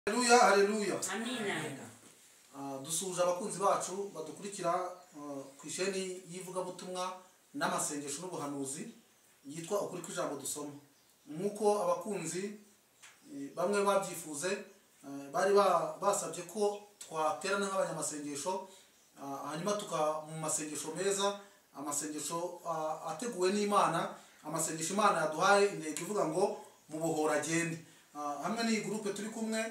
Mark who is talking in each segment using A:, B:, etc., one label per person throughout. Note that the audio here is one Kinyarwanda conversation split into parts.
A: Haleluya, haleluya.
B: Amina.
A: Dusuhuje abakunzi bacu badukurikira ku isheni y'ivugabutumwa n'amasengesho n'ubuhanuzi yitwa Ukuri kw'Ijambo Dusoma. Nk'uko abakunzi bamwe babyifuze, bari basabye ko twaterana nk'abanyamasengesho, hanyuma tuka mu masengesho meza, amasengesho ateguwe n'Imana, amasengesho Imana yaduhaye intego ivuga ngo mubohora agende. Hamwe n'iyi groupe turi kumwe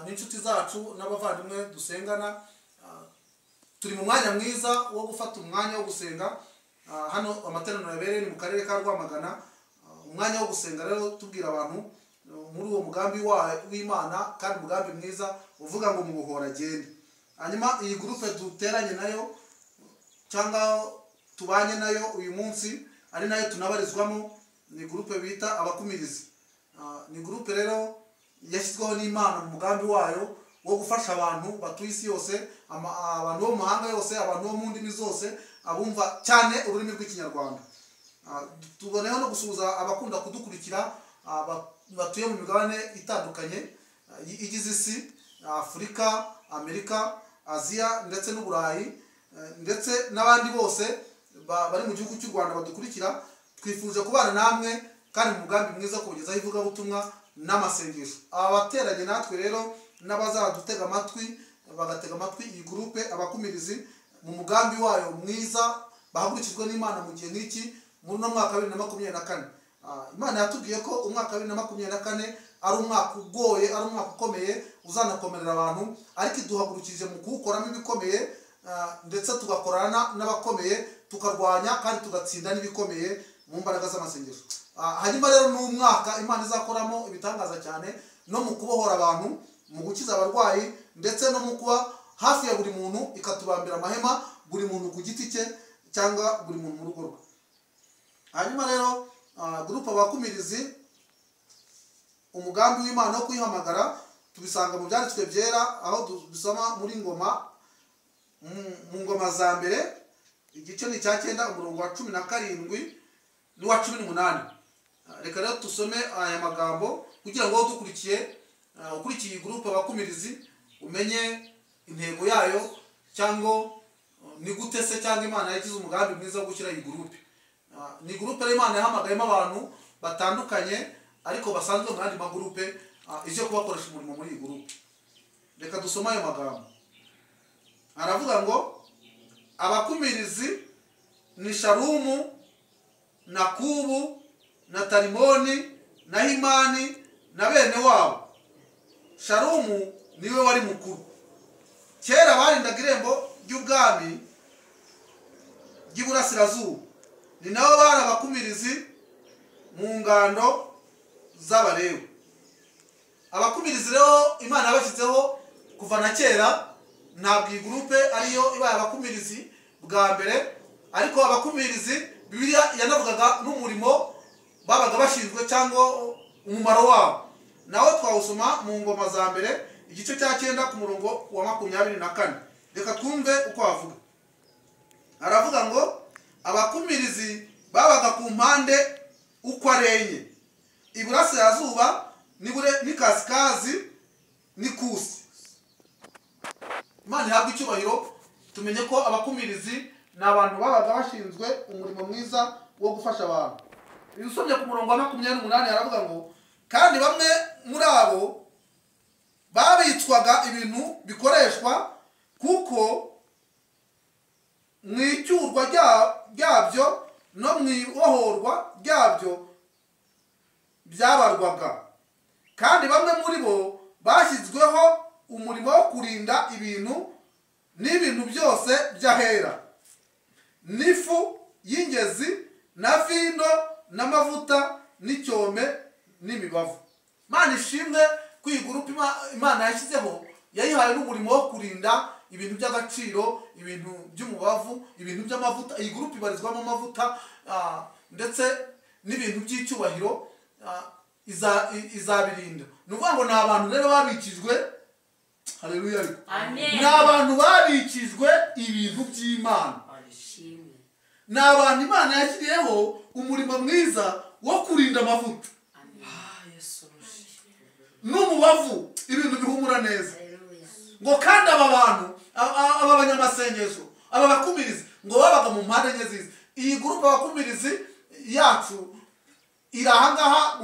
A: n'inshuti zacu n'abavandimwe dusengana, turi mu mwanya mwiza wo gufata umwanya wo gusenga. Hano amateraniro yabereye ni mu karere ka Rwamagana. Umwanya wo gusenga rero tubwira abantu muri uwo mugambi w'Imana, kandi umugambi mwiza uvuga ngo mubohora agende. Hanyuma iyi groupe duteranye nayo cyangwa tubanye nayo uyu munsi, ari nayo tunabarizwamo, ni groupe bita Abakumirizi. Ni groupe rero yashyizweho n'Imana mu mugambi wayo wo gufasha abantu batuye isi yose, abantu bo mu mahanga yose, abantu bo mu ndimi zose, abumva cyane ururimi rw'Ikinyarwanda. Tuboneyeho no gusuhuza abakunda kudukurikira batuye mu migabane itandukanye igize isi, Afurika, Amerika, Aziya ndetse n'Uburayi, ndetse n'abandi bose bari mu gihugu cy'u Rwanda badukurikira. Twifuje kubana namwe kandi mu mugambi mwiza kugezaho ivugabutumwa n'amasengesho. Abateranye natwe rero n'abazadutega amatwi bagatega amatwi iyi groupe Abakumirizi mu mugambi wayo mwiza bahagurukijwe n'Imana mu gihe nk'iki muri uno mwaka wa 2024. Imana yatubwiye ko umwaka wa 2024 ari umwaka ugoye, ari umwaka ukomeye uzanakomerera abantu, ariko iduhagurukije mu kuwukoramo ibikomeye, ndetse tugakorana n'abakomeye, tukarwanya kandi tugatsinda n'ibikomeye mu mbaraga z'amasengesho. Hanyuma rero ni umwaka Imana izakoramo ibitangaza cyane no mu kubohora abantu, mu gukiza abarwayi, ndetse no mu kuba hafi ya buri muntu, ikatubambira amahema buri muntu ku giti cye cyangwa buri muntu mu rugo rwe. Hanyuma rero groupe Abakumirizi, umugambi w'Imana wo kuyihamagara tubisanga mu byanditswe byera, aho dusoma muri ngoma mu ngoma za mbere igice ni icya 9 umurongo wa 17 n'uwa 18. Reka rero tusome aya magambo kugira ngo dukurikiye, ukurikiye iyi groupe Abakumirizi umenye intego yayo, cyangwa ni gute se cyangwa Imana yagize umugambi mwiza wo gushyira iyi groupe. Ni groupe rero Imana yahamagayemo abantu batandukanye ariko basanzwe mu yandi magroupe, ije kubakoresha umurimo muri iyi groupe. Reka dusome ayo magambo. Aravuga ngo Abakumirizi ni Sharumu na Kubu na Tarimoni na Himani na bene wabo. Sharumu niwe wari mukuru. Kera barindaga irembo ry'ubwami ry'iburasirazuba, ni nabo bari abakumirizi mu ngando z'Abalewi. Abakumirizi rero Imana yabashyizeho kuva na kera, ntabwo iyi groupe ariyo ibaye abakumirizi bwa mbere, ariko abakumirizi Bibiliya yanavugaga n'umurimo babaga bashinzwe cyangwa umumaro wabo. Naho twawusoma mu ngoma za mbere igice cya 9 ku murongo wa 24. Reka twumve uko avuga. Aravuga ngo abakumirizi babaga ku mpande uko ari enye, iburasirazuba ni kasikazi ni kusi. Imana ihabwe icyubahiro. Tumenye ko abakumirizi ni abantu babaga bashinzwe umurimo mwiza wo gufasha abantu. Iyo usomye ku murongo wa 28 aravuga ngo kandi bamwe muri abo babitswaga ibintu bikoreshwa, kuko mu icyurwa ryabyo no mu ibohorwa ryabyo byabarwaga. Kandi bamwe muri bo bashyizweho umurimo wo kurinda ibintu n'ibintu byose by'ahera, n'ifu y'ingezi na vino n'amavuta n'icyome n'imibavu. Imana ishimwe ko iyi groupe Imana yashyizeho yayihaye n'umurimo wo kurinda ibintu by'agaciro, ibintu by'umubavu, ibintu by'amavuta. Iyi groupe ibarizwamo amavuta ndetse n'ibintu by'icyubahiro, izabirinda. Ni ukuvuga ngo ni abantu rero babikijwe, haleluya, ni abantu babikijwe ibintu by'Imana, ni abantu Imana yashyiriyeho umurimo mwiza wo kurinda amavuta. n'umubavu. ibintu bihumura neza. Ngo kandi aba bantu, aba banyamasengesho, aba bakumirizi ngo babaga mu mpande enye z'isi. Iyi gurupe abakumirizi yacu iri ahangaha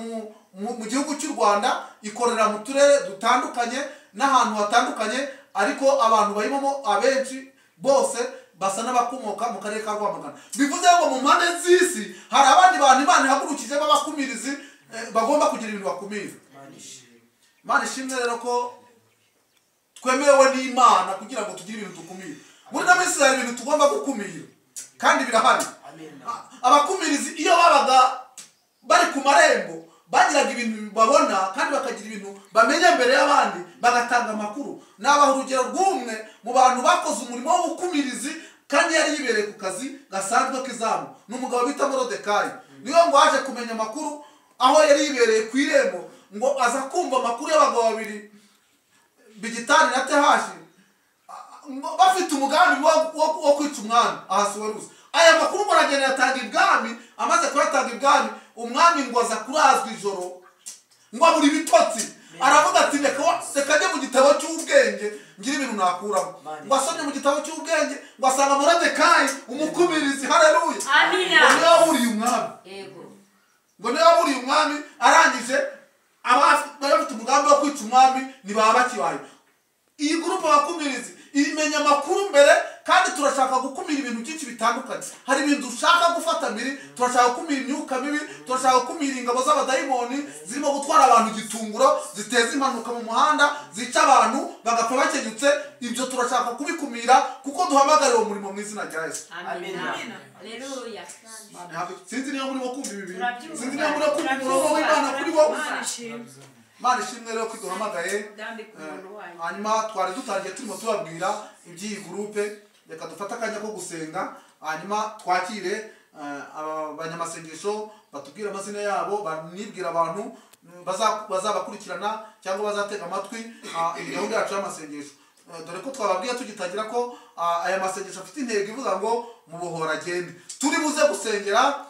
A: mu gihugu cy'u Rwanda, ikorera mu turere dutandukanye n'ahantu hatandukanye, ariko abantu bayibamo abenshi bose basa n'abakomoka mu karere ka Rwamagana. Bivuze ngo mu mpande z'isi hari abandi bantu Imana ihagurukije b'abakumirizi bagomba kugira ibintu bakumira. Imana ishimwe rero ko twemerewe n'Imana kugira ngo tugire ibintu dukumira. Muri ino minsi hari ibintu tugomba gukumira kandi birahari. Abakumirizi iyo babaga bari ku marembo bagiraga ibintu babona kandi bakagira ibintu bamenya mbere y'abandi, bagatanga amakuru. Nabaha urugero rw'umwe mu bantu bakoze umurimo w'ubukumirizi kandi yari yibereye ku kazi gasanzwe k'izamu, ni umugabo bita Morodekayi. Niyo ngo aje kumenya amakuru aho yari yibereye ku irembo, ngo aza kumva amakuru y'abagabo babiri Bigitani na Tehashi bafite umugambi wo kwica umwami Ahasuwerusi. Aya makuru ngo aragenda yatanga ibwami. Amaze kuyatanga ibwami, umwami ngo aza kurazwa ijoro ngo abura ibitotsi, aravuga ati reka njye mu gitabo cy'ubwenge ngire ibintu nakuramo. Ngo asomye mu gitabo cy'ubwenge ngo asanga Morodekayi umukumirizi. Haleluya! Ngo niwe waburiye umwami, ngo niwe waburiye umwami. Arangije bari bafite umugambi wo kwica umwami, ntibaba bakibaye. Iyi gurupe abakumirizi imenya amakuru mbere, kandi turashaka gukumira ibintu byinshi bitandukanye. Hari ibintu dushaka gufata mbere, turashaka gukumira imyuka mibi, turashaka gukumira ingabo z'abadayimoni zirimo gutwara abantu igitunguro, ziteza impanuka mu muhanda, zica abantu bagapfa bakenyutse. Ibyo turashaka kubikumira kuko duhamagarira uwo murimo mu izina rya Yesu.
B: Haleluya.
A: Sinzi niba murimo kumva ibi bintu, sinzi niba murimo kumva umurongo w'Imana kuri bo. Imana ishimwe rero ko iduhamagaye. Hanyuma twari dutangiye turimo tubabwira iby'iyi gurupe. Reka dufate akanya ko gusenga, hanyuma twakire abanyamasengesho batubwire amazina yabo, banibwira abantu bazabakurikirana cyangwa bazatega amatwi iyi gahunda yacu y'amasengesho. Dore ko twababwiye tugitangira ko aya masengesho afite intego ivuga ngo mubohora agende. Turi buze gusengera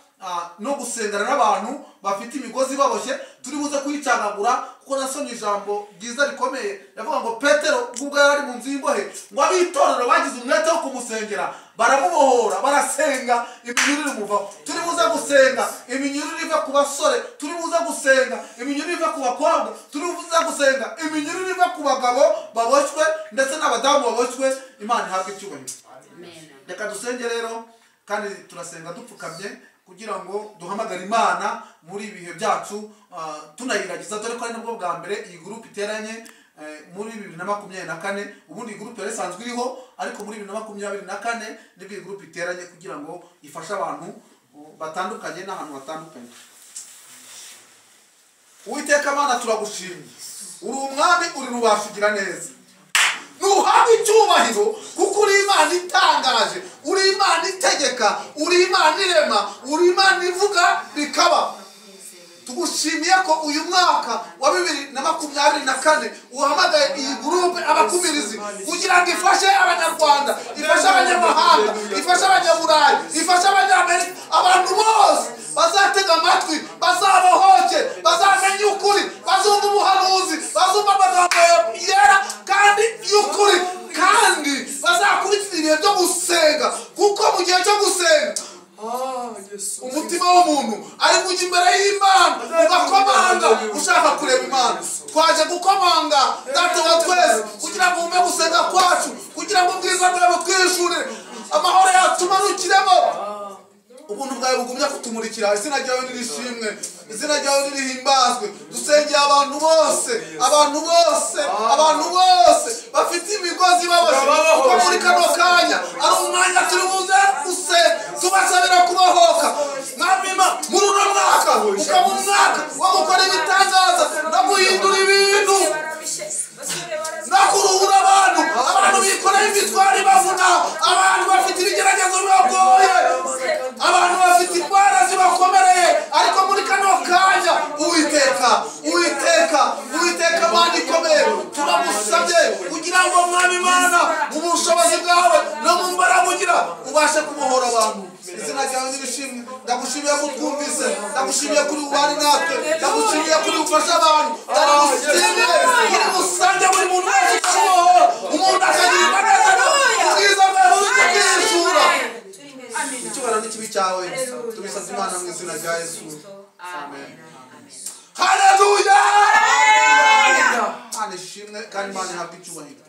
A: no gusengana n'abantu bafite imigozi baboshye, turi buze kuyicagagura, kuko nasomye ijambo ryiza rikomeye yavuga ngo Petero ubwo yari mu nzu y'imbohe, ngo abitorero bagize umwete wo kumusengera baramubohora, barasenga iminyururu imuvaho. Turi buze gusenga iminyururu iva ku basore, turi buze gusenga iminyururu iva ku bakobwa, turi buze gusenga iminyururu iva ku bagabo baboshywe ndetse n'abadamu baboshywe. Imana ihabwe icyubahiro. Reka dusenge rero, kandi turasenga dupfukamye kugira ngo duhamagare Imana muri ibihe byacu, tunayiragiza. Dore ko ari nabwo bwa mbere iyi gurupe iteranye muri 2024. Ubundi iyi gurupe yari isanzwe iriho, ariko muri 2024 nibwo iyi gurupe iteranye kugira ngo ifashe abantu batandukanye n'ahantu hatandukanye. Uwiteka Mana, turagushimye, uri umwami, uri rubasha ugira neza, ntuhabwe icyubahiro kuko uri Imana itangaje, uri Imana itegeka, uri Imana irema, uri Imana ivuga bikaba. Tugushimiye ko uyu mwaka wa 2024 uhamagaye iyi gurupe abakumirizi kugira ngo ifashe Abanyarwanda, ifashe abanyamahanga, ifashe Abanyaburayi, ifashe Abanyamerika, abantu bose bazatega amatwi, bazabohoke, bazamenya ukuri, bazumva ubuhanuzi, bazumva amagambo yera kandi y'ukuri, kandi bazakurikira ibihe byo gusenga, kuko mu gihe cyo gusenga umutima w'umuntu ari kujya imbere y'Imana ugakomanga ushaka kureba Imana. Twaje gukomanga Data wa twese kugira ngo wumve gusenga kwacu, kugira ngo ubwiza bwawe butwishure, amahoro yatumanukiremo, ubuntu bwawe bugumya kutumurikira. Izina ryawe nirishimwe, izina ryawe nirihimbazwe. Dusengeye abantu bose, abantu bose, abantu bose bafite imigozi baboshye, kuko muri kano kanya ari umwanya turi buze gusenga tubasabira kubohoka. Mwami, muri uno mwaka ukaba umwaka wo gukora ibitangaza no guhindura ibintu no kuruhura abantu, abantu bikoreye imitwaro ibavuna, abantu bafite ibigeragezo bibagoye, abantu bafite indwara zibakomereye, ariko muri kano kanya Uwiteka, Uwiteka, Uwiteka Mana ikomeye, turagusabye kugira ngo Mwami Imana mu bushobozi bwawe no mu mbaraga ugira ubashe kubohora abantu. Izina ryawe nirishimwe. Ndagushimiye ko utwumvise, ndagushimiye kuri ubane natwe, ndagushimiye kuri ufasha abantu, ndagushimiye kuri musange ishimwe kandi Imana ihabwe icyubahiro.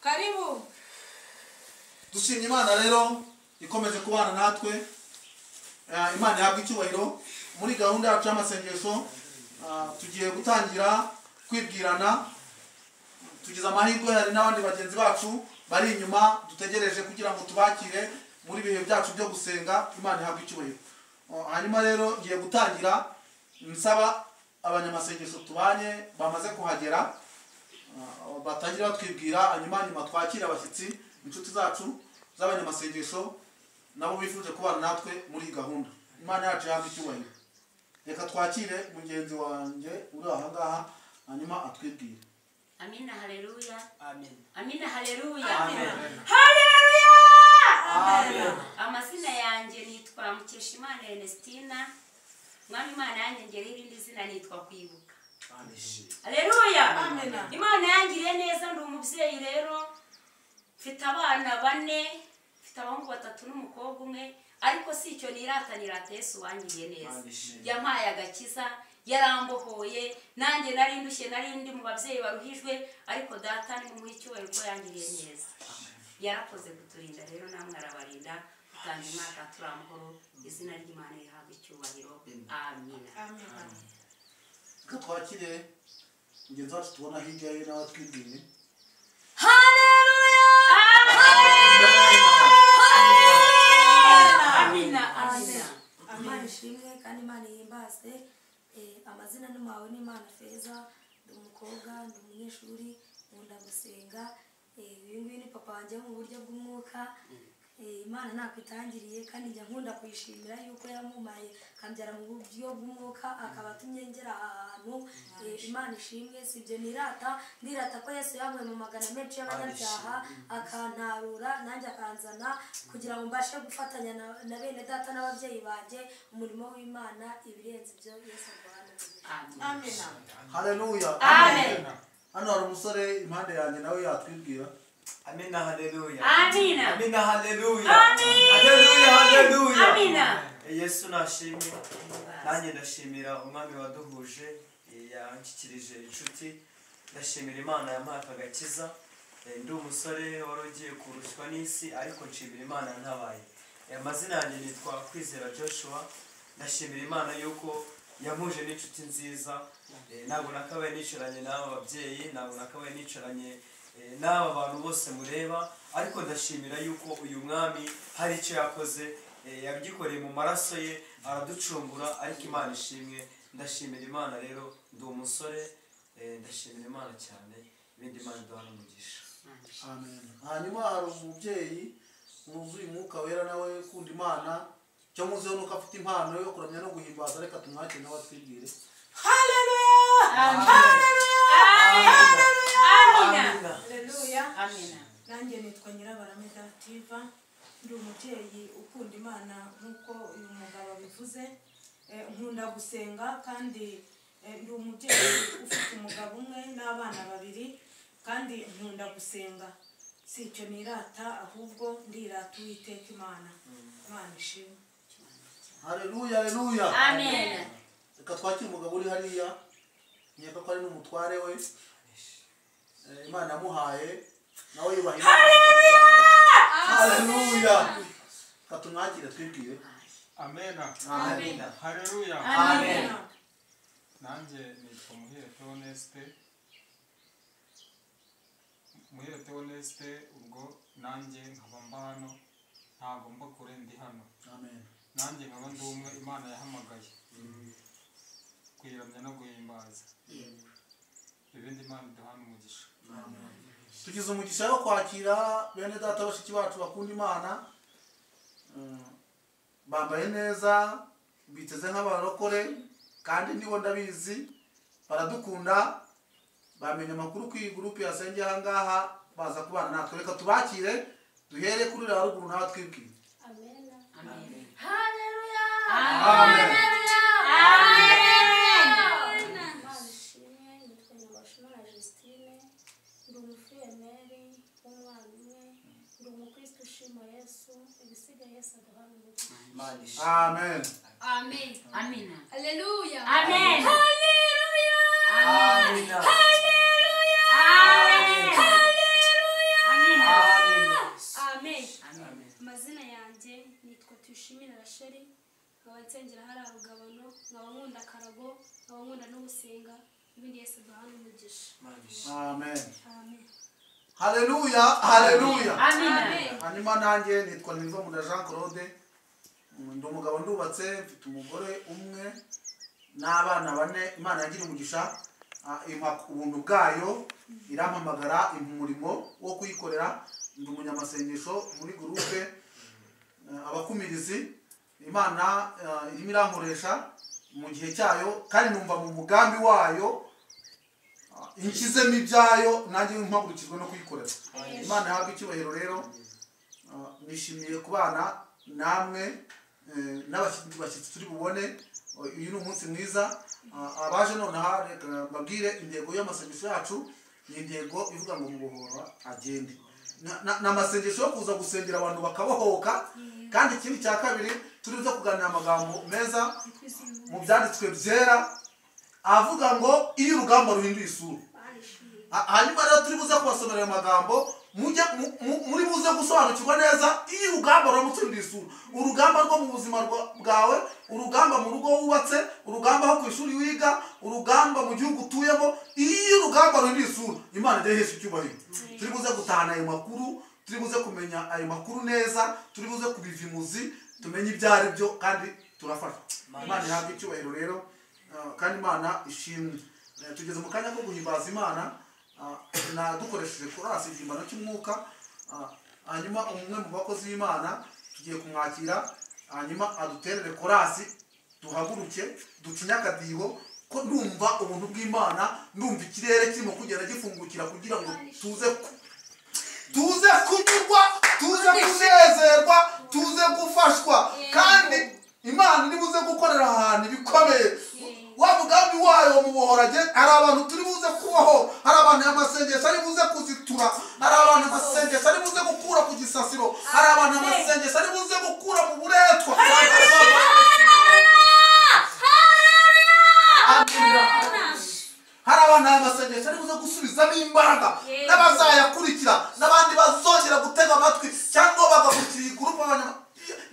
C: Karibu.
A: Dushimye Imana rero ikomeje kubana natwe. Imana ihabwe icyubahiro. Muri gahunda yacu y'amasengesho tugiye gutangira kwibwirana. Tugize amahirwe hari n'abandi bagenzi bacu bari inyuma dutegereje kugira ngo tubakire muri bihe byacu byo gusenga. Imana ihabwe icyubahiro. Hanyuma rero ngiye gutangira nsaba abanyamasengesho tubanye bamaze kuhagera batangira batwibwira, hanyuma nyuma twakira abashyitsi inshuti zacu z'abanyamasengesho nabo bifuje kubana natwe muri gahunda. Imana yacu ihabwe icyubahiro. Reka twakire mugenzi wanjye uri aha ngaha hanyuma atwibwire.
B: Amina, haleluya.
D: Amen.
B: Amina, haleluya.
D: Amen.
B: Haleluya.
D: Amen.
B: Amazina yanjye nitwa Mukeshimana Ernestina. Mwami Imana yanjye ngere irindi zina nitwa Kwibuka.
D: Amen.
B: Haleluya.
C: Amen.
B: Imana yangiriye neza, ndi umubyeyi rero. Mfite abana bane, mfite abahungu batatu n'umukobwa umwe, ariko si icyo nirata, nirata Yesu wangiriye neza. Yampaye agakiza, yarambohoye, nanjye nari ndushye, nari ndi mu babyeyi baruhijwe, ariko data ni mu icyubahiro ko yangiriye neza. Yarakoze kuturinda rero namwe arabarinda, utanga imyaka turi amahoro, izina ry'Imana rihabwe icyubahiro. Amina.
C: Amen.
A: Reka twakire mugenzi wacu tubona hirya ye nawe atwibwire.
B: Haleluya. Amina. Amina.
E: Imana ishimwe kandi Imana ihimbazwe. Amazina ni Mawe n'Imana Feza, ndi umukobwa, ndi umunyeshuri, nkunda gusenga. Uyu nguyu ni papa wanjye mu buryo bw'umwuka. Imana nakwitangiriye kandi njya nkunda kuyishimira yuko yamumaye akambyara mu buryo bw'umwuka, akaba atumye ngera ahantu. Imana ishimwe. Si ibyo nirata, ndirata ko Yesu yankuye mu magana menshi y'abanyabyaha akantarura nanjye akanzana kugira ngo mbashe gufatanya na bene data n'ababyeyi banjye umurimo w'Imana. Ibirenze ibyo Yesu aguhana.
C: Amen.
A: Haleluya.
B: Amen.
A: Hano hari umusore impande yanjye nawe yatwibwira.
D: Amina, haleluya.
B: Amina.
D: Amina, haleluya.
B: Amin.
D: Haleluya, haleluya.
B: Amina.
D: Yesu nashimwe. Nanjye ndashimira umwami waduhuje, yanshyikirije inshuti. Ndashimira Imana yampaye aka gakiza. Ndi umusore wari ugiye kurushywa n'isi, ariko nshimira Imana ntabaye. Amazina yanjye nitwa Kwizera Joshua. Ndashimira Imana yuko yampuje n'inshuti nziza. Ntabwo nakabaye nicaranye n'aba babyeyi, ntabwo nakabaye nicaranye n'aba bantu bose mureba, ariko ndashimira yuko uyu mwami hari icyo yakoze, yabigikoreye mu maraso ye araducungura, ariko Imana ishimwe. Ndashimira Imana rero, ndi umusore, ndashimira Imana cyane, ibindi Imana iduha n'umugisha.
A: Amen. Hanyuma hari umubyeyi wuzuye umwuka wera nawe ukunda Imana, cyo muzeho nuko afite impano yo kuramya no guhimbaza. Reka tumwakire nawe atwibwire.
C: Haleluya. Haleluya.
B: Amina.
C: Haleluya.
B: Amina.
C: Nanjye nitwa Nyirabarame Dativa, ndi umubyeyi ukunda Imana nk'uko uyu mugabo abivuze. Nkunda gusenga kandi ndi umubyeyi ufite umugabo umwe n'abana babiri, kandi nkunda gusenga. Si icyo nirata, ahubwo ndirata Uwiteka Imana. Imana ishimwe.
A: Haleluya, haleluya.
B: Amen.
A: Reka twakire umugabo uri hariya, nkeka ko ari n'umutware we. Imana yamuhaye nawe yubaha Imana. Haleluya. Reka tumwakire twibwire.
F: Amena.
D: Amina.
F: Haleluya.
B: Amen.
F: Nanjye nitwa Muhire Theoneste. Muhire Theoneste, ubwo nanjye nkaba mba hano, ntabwo mba kure, ndi hano.
A: Amen.
F: Nanjye nkaba ndi umwe Imana yahamagaye kwiramya no guhimbaza. Ibindi Imana iduhana umugisha.
A: Tugize umugisha wo kwakira bene data bashiki bacu bakunda Imana. Bambaye neza, biteze nk'abarokore kandi nibo ndabizi baradukunda, bamenye amakuru ku groupe yasengeye aha ngaha baza kubana natwe. Reka tubakire duhere kuri ruguru nawe twibwire.
E: Amen.
B: Amen.
E: Haleluya.
A: Amen.
B: Amen.
E: Imana ishimwe. Nitwa Nyabashimana Justine, ndi umufiyemeri w'umwana umwe, ndi umukristo ushima Yesu, ibisigaye Yesu aduhana umugisha.
D: Imana ishimwe.
A: Amen.
G: Amen.
B: Amina.
G: Haleluya.
B: Amen.
G: Haleluya.
B: Amen.
E: Haleluya. Haleluya.
G: Amen. Amazina yanjye nitwa Tuyishimire Rachel, nkaba nsengera hariya Rugabano, nkaba nkunda karago, nkaba nkunda no gusenga, ibindi Yesu aduhana umugisha.
A: Amen.
G: Amen.
A: Haleluya, haleluya.
B: Amen.
A: Hanyuma nanjye nitwa Nivamunda Jean Claude, ndi umugabo ndubatse, mfite umugore umwe n'abana bane. Imana yangiriye umugisha, impa ubuntu bwayo, irampamagara, impa umurimo wo kuyikorera. Ndi umunyamasengesho muri groupe abakumirizi. Imana irimo irankoresha mu gihe cyayo, kandi numva mu mugambi wayo inshyizemo ibyayo, nanjye mpagurukijwe no kuyikorera. Imana ihabwe icyubahiro. Rero nishimiye kubana namwe n'abashyitsi turi bubone. Uyu ni umunsi mwiza. Abaje nonaha reka mbabwire intego y'amasengesho yacu. Ni intego ivuga ngo mubohora agende. Ni amasengesho yo kuza gusengera abantu bakabohoka. Kandi ikindi cya kabiri, turi buze kuganira amagambo meza mu byanditswe byera avuga ngo iyo urugamba ruhinduye isura. Hanyuma rero turi buze kubasomera ayo magambo, mujye muri buze gusobanukirwa neza iyo urugamba ruramutse ruhinduye isura. Urugamba rwo mu buzima bwawe, urugamba mu rugo wubatse, urugamba aho ku ishuri wiga, urugamba mu gihugu utuyemo, iyo urugamba ruhinduye isura, Imana ijya ihesha icyubahiro. Turi buze gutahana ayo makuru, turi buze kumenya ayo makuru neza, turi buze kubiva imuzi, tumenye ibyo ari byo, kandi turafasha. Imana ihabwe icyubahiro rero, kandi Imana ishimwe. Tugeze mu kanya ko guhimbaza Imana, na dukoresheje korasi igihimbano cy'umwuka. Hanyuma umwe mu bakozi b'Imana tugiye kumwakira, hanyuma aduterere korasi, duhaguruke ducinye akadiho, ko ndumva ubuntu bw'Imana, ndumva ikirere kirimo kugenda gifungukira kugira ngo tuze kunyurwa, tuze kunezerwa, tuze gufashwa. Kandi Imana iri buze gukorera ahantu ibikomeye. Wa mugambi wayo mubohorage, hari abantu turi buze kubaho, hari abantu amasengesho ari buze kuzitura, hari abantu amasengesho ari buze gukura ku gisasiro, hari abantu amasengesho ari buze gukura mu buretwa. Hari abantu amasengesho ari buze gusubizamo imbaraga, n'abazayakurikira, n'abandi bazongera gutega amatwi cyangwa bagakurikira iyi gurupe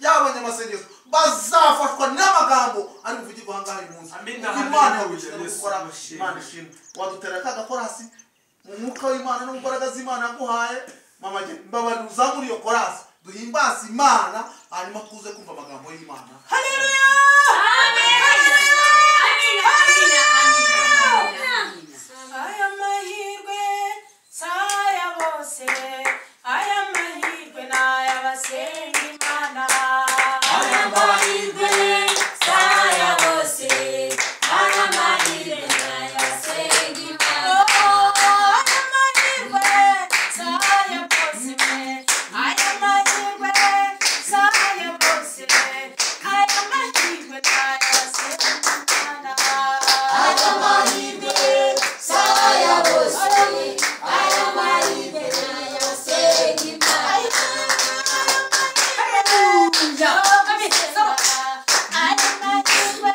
A: y'abanyamasengesho, bazafashwa n'amagambo ari buvugirwe aha ngaha uyu munsi. Imana yabugenewe gukora, Imana ishimwe. Wadutera ka gakorasi mu mwuka w'Imana no mu mbaraga z'Imana yaguhaye. Mama mbabarira uzamure iyo korasi, duhimbaze Imana, hanyuma tuze kumva amagambo y'Imana.
C: Haleluya. Aya mahirwe si aya bose, aya mahirwe ni ay'abasenga Imana.
B: Aya mahirwe si aya bose, aya mahirwe ni ay'abasenga Imana.
C: Aya mahirwe si aya bose, aya mahirwe si aya bose, aya mahirwe ni ay'abasenga Imana.
B: Aya mahirwe si aya bose, aya mahirwe ni ay'abasenga Imana.
C: Aya mahirwe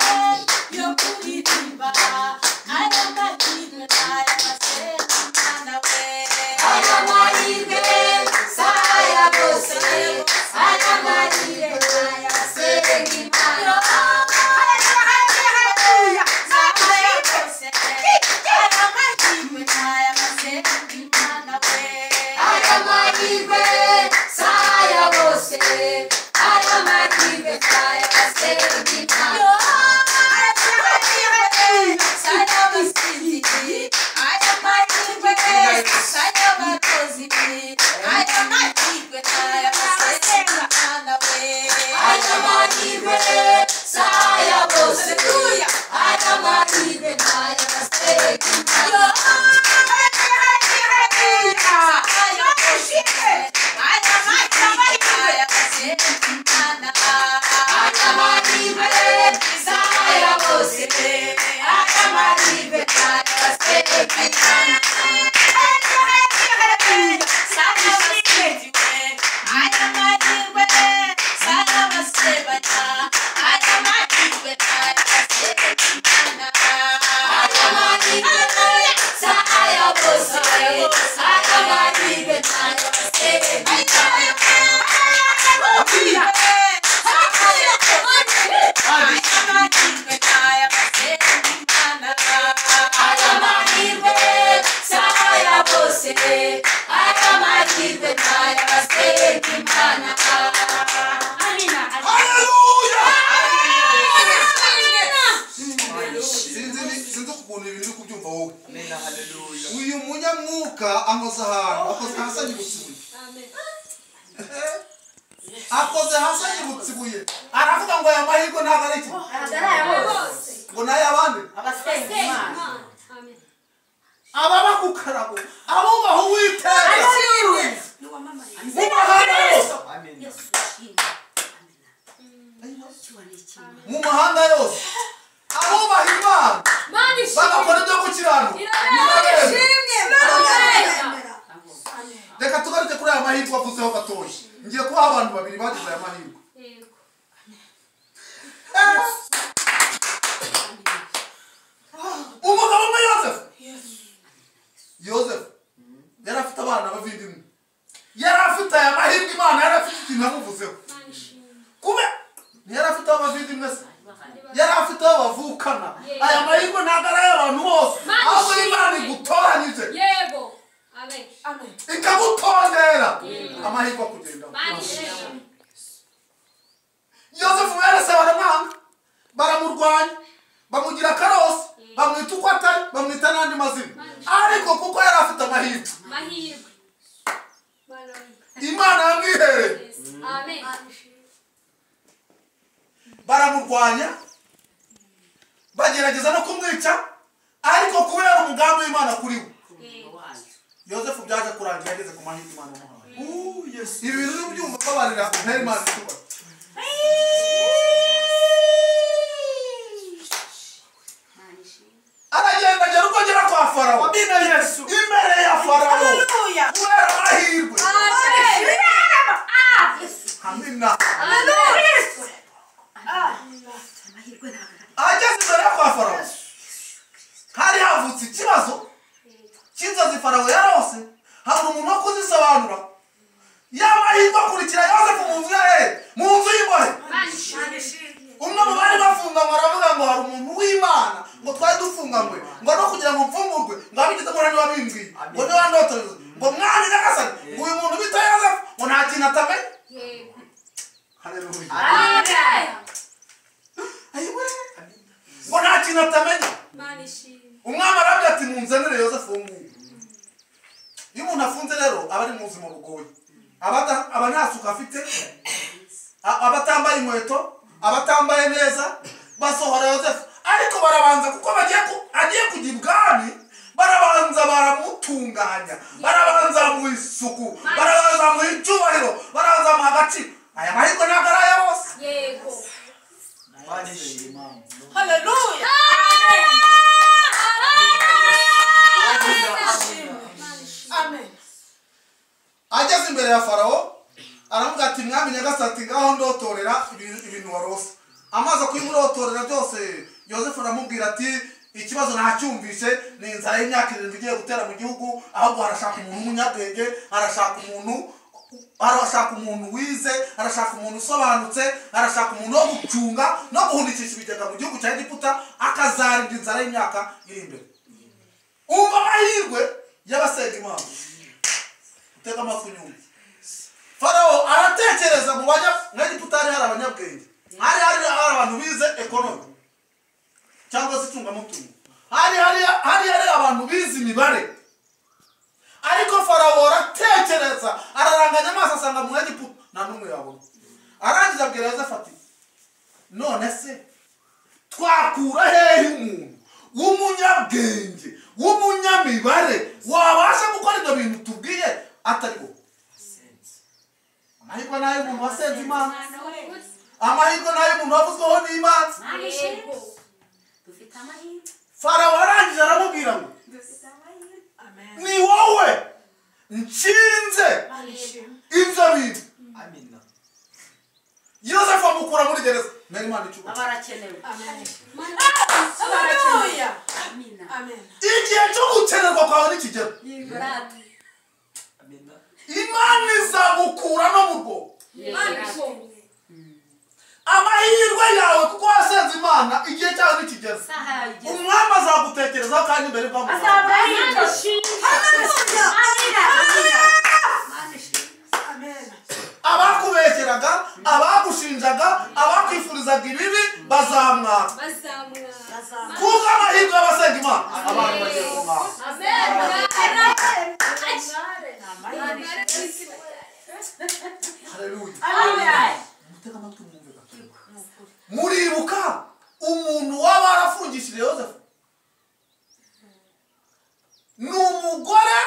C: yo kuririmba, aya mahirwe ni ay'abasenga Imana we.
B: Aya mahirwe si aya bose, aya mahirwe ni ay'abasenga Imana. Aya mahirwe si aya bose, aya mahirwe si ay'abasenga Imana. Aya mahirwe si aya bose, aya mahirwe ni ay'abasenga Imana. Aya mahirwe si aya bose, aya mahirwe ni ay'abasenga Imana.
C: Aya mahirwe si ay'abasebanya, aya mahirwe ni ay'abasenga Imana.
B: Aya mahirwe
A: Sinzi ukuntu ibintu uri kubyumva wowe. Uyu munyamwuka ankoze ahantu, akoze hasi anyibutsa ibuye. Akoze hasi anyibutsa ibuye. Aravuga ngo aya mahirwe ntabwo ari iki. Ngo ni ay'abandi. Ababa ku karago, abubaha Uwiteka. Mu mahanga yose. Mu mahanga yose. Abubaha Imana. Bagakora ibyo gukiranuka. Reka tugaruke kuri aya mahirwe avuzeho gatoya. Ngiye kubaha abantu babiri bagize aya mahirwe. Umugabo umwe Yozefu. Yozefu yari afite abana b'abavandimwe. Yari afite aya mahirwe Imana yari afite ikintu yamuvuzeho. Kube yari afite abavandimwe se. Yari afite aho bavukana. Aya mahirwe ntabwo ari ay'abantu bose. Ahubwo Imana igutoranyije.
G: Yego. Amen.
A: Ikagutondera amahirwe akugendaho. Yozefu bene se baramwanga, baramurwanya, bamugira karosi, bamwita uko atari, bamwita n'andi mazina. Ariko kuko yari afite amahirwe, Imana yamwihereye.
G: Amen.
A: Baramurwanya, bagerageza no kumwica, ariko kubera umugambi w'Imana kuri we, Yozefu byaje kurangira ageze ku mahirwe Imana yamuhaye. Ibi bintu byumva babarira ntari Imana ituba. Aragenda agera uko agera kwa Farawo.
D: Amina Yesu.
A: Imbere ya Farawo. Kubera amahirwe. Amina. Ageze imbere ya kwa Farawo. Hari havutse ikibazo cy'inzozi Farawo yarose, habura umuntu wo kuzisobanura. Y'amahirwe akurikira Yozefu mu nzu ya mu nzu y'imbohe. Umwe mu bari bafunganywe aravuga ngo hari umuntu w'Imana ngo twari dufunganywe, ngo no kugira ngo mfungurwe, ngo abigeze muri niba bimbwiye, ngo niba ndotoreze, ngo mwami nyagasani, ngo uyu muntu bita Yozefu ngo nta kintu atamenya. Haleluya. Ngo nta kintu atamenya. Umwami arabwira ati munzanire Yozefu nguyu. Iyo umuntu afunze rero aba ari mu buzima bugoye. Aba nta suku afite, aba atambaye inkweto, abatambaye neza, basohora Yozefu. Ariko barabanza kuko agiye kujya ibwami, barabanza baramutunganya, barabanza bamuha isuku, barabanza bamuha icyubahiro, barabanza bamuha agaciro. Aya mahirwe ntabwo ari aya bose.
G: Yego.
C: Haleluya. Amen.
A: Ageze imbere ya Farawo aravuga ati mwami nyagasani, ngaho ndotorera ibintu warose. Amaze kubimurotorera byose, Yozefu aramubwira ati ikibazo ntacyumvise, ni inzara y'imyaka 7 igiye gutera mu gihugu, ahubwo harashaka umuntu w'umunyabwenge, arashaka umuntu wize, arashaka umuntu usobanutse, arashaka umuntu wo gucunga no guhunikisha ibigega mu gihugu cya Egiputa, akazarinda inzara y'imyaka iri imbere. Umva amahirwe y'abasenga Imana. Utega amatwi unyumve. Farawo aratekereza mu Egiputa hari abanyabwenge, hari abantu bize ekonomi cyangwa se icungamutungo, hari abantu bize imibare. Ariko Farawo aratekereza, araranganya amaso asanga mu Egiputa nta n'umwe yabona. Arangiza abwira Yozefu ati none se twakura hehe umuntu w'umunyabwenge, w'umunyamibare wabasha gukora ibyo bintu tubwiye atari wowe? Amahirwe ni ay'umuntu wasenze Imana. Amahirwe ni ay'umuntu wavuzweho n'Imana. Farawo arangije aramubwira ngo ni wowe nshinze ibyo bintu. Yozefu amukura muri gereza. Mwene Imana icyubahiro. Igihe cyo gukenerwa kwawe nikigera, Imana izagukura no mu rwobo. Amahirwe yawe kuko wasenze Imana igihe cyawe nikigeze, umwami azagutekerezaho kandi imbere y'Imana. Abakubeshyeraga, abagushinjaga, abakwifurizaga ibibi bazamwaka. Kuko amahirwe y'abasenga Imana abantu bagiye kumwaka. Haleluya. Mutega amatwi mwumve gato. Muribuka umuntu waba warafungishije Yosefu? Ni umugore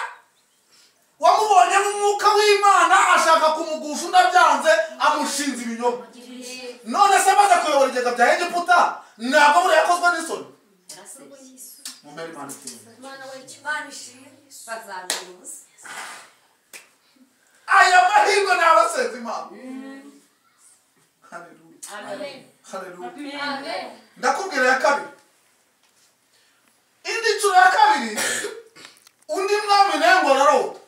A: wamubonye nk'umwuka w'Imana ashaka kumugusha undi abyanze amushinza ibinyoma. None se amaze kuyobora igega bya Egiputa ntabwo buriya yakozwe n'isoni. Mumere Imana ikintu. Aya mahirwe ni abasenze Imana. Haleluya. Haleluya. Ndakubwira ya kabiri. Indi nshuro ya kabiri undi mwami nawe ngo ararota.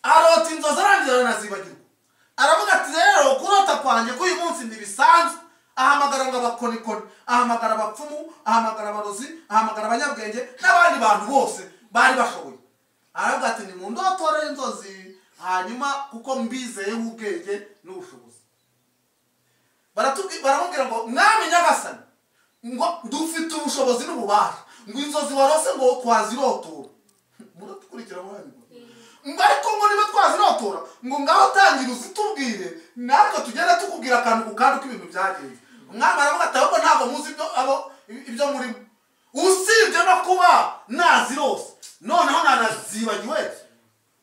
A: Arota inzozi arangiza aranazibagirwa. Aravuga ati rero kurota kwanjye k'uyu munsi ntibisanzwe. Ahamagara ngo abakonikoni, ahamagara abapfumu, ahamagara abarozi, ahamagara abanyabwenge n'abandi bantu bose bari bashoboye. Aravuga ati nimundotore inzozi hanyuma kuko mbizeye ubwenge n'ubushobozi. Baramubwira ngo mwami nyagasani ngo dufite ubushobozi n'ububasha, ngo inzozi warose ngo twazirotora. Muratukurikira mwami. Ngo ariko ngo niba twazirotora ngo ngaho tangira uzitubwire natwe tugenda tukubwira akantu ku kandi k'ibintu byagenze. Umwami aravuga ati ahubwo ntabwo muzi ibyo murimo, usibye no kuba nazirose noneho nanazibagiwe.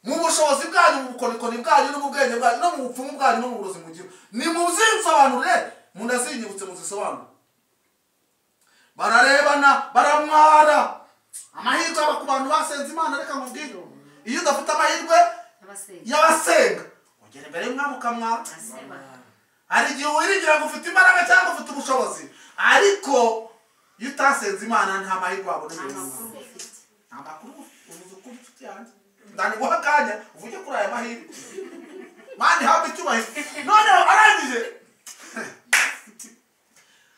A: Mu bushobozi bwanyu, mu bukonikoni bwanyu, no mu bwenge bwanyu, no mu bupfumu bwanyu, no mu burozi mugira, nimuzinsobanurire munazinyibutse muzisobanure. Bararebana baramwara. Amahirwe aba ku bantu basenze Imana. Reka nkubwire, iyo udafite amahirwe y'abasenga ugera imbere y'umwami ukamwara. Hari igihe wiringira ngo ufite imbaraga cyangwa ufite ubushobozi, ariko iyo utasenze Imana nta mahirwe wabona imbere y'umwami. Nta makuru uvuze uko ufite yanjye. Ndani akanya uvuge kuri aya mahirwe. Mani habwe icyubahiro. Noneho arangije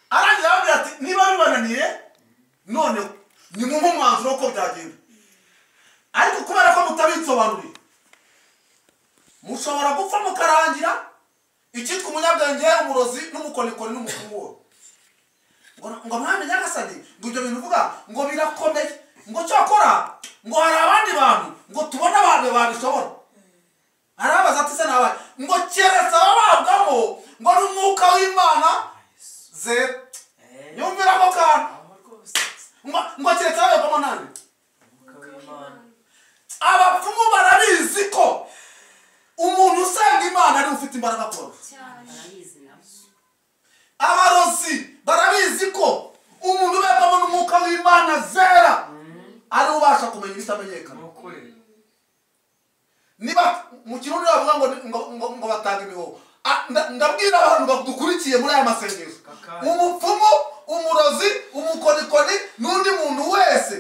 A: arababwira ati niba bibananiye noneho nimumpe umwanzuro w'uko byagenda. Ariko kubera ko mutabinsobanuriye mushobora gupfa mukarangira icyitwa umunyabwenge, umurozi n'umukonikoni n'umupfumu. Ngo mwami nyagasani ngo ibyo bintu uvuga ngo birakomeye, ngo cyakora ngo hari abandi bantu ngo tubone abantu babishobora. Arabaza ati se nabaye ngo keretse ababwamo ngo n'umwuka w'Imana zera. Nyumvira ako kantu. Ngo keretse ababwamo nande? Abapfumu barabizi ko umuntu usenga Imana ari ufite imbaraga kubarusha. Abarozi barabizi ko umuntu ubabwamo n'umwuka w'Imana zera ari ubasha kumenya ibitamenyekana. Niba mu kirundi bavuga ngo batanga imihoho, ndabwira abantu badukurikiye muri aya masengesho, umupfumu, umurozi, umukonikoni n'undi muntu wese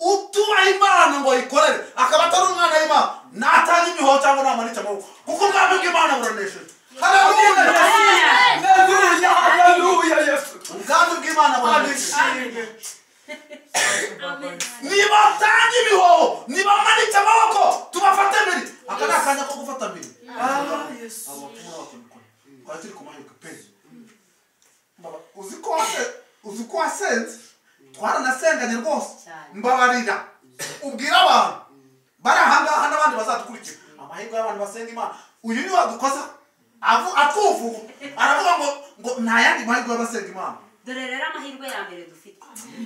A: utubaha Imana ngo ayikorere akaba atari umwana w'Imana natanga imihoho cyangwa namanike amaboko, kuko ubwami bw'Imana buranesheje. Haleluya!
D: Haleluya! Yesu!
A: Ubwami bw'Imana buranesheje. Niba batanga imihoho, niba bamanitse amaboko, tubafate mbere. Aka ni akanya ko gufata mbere. Abapfumu n'abakonikoni twari turi ku mahirwe pe. Uzi ko wasenze, twaranasenganye rwose. Mbabarira ubwira abantu bari ahangaha n'abandi bazadukurikira amahirwe y'abantu basenga Imana. Uyu ni wadukoza atwuvuga aravuga ngo nta yandi mahirwe y'abasenga Imana.
B: Dore rero amahirwe ya mbere dufite,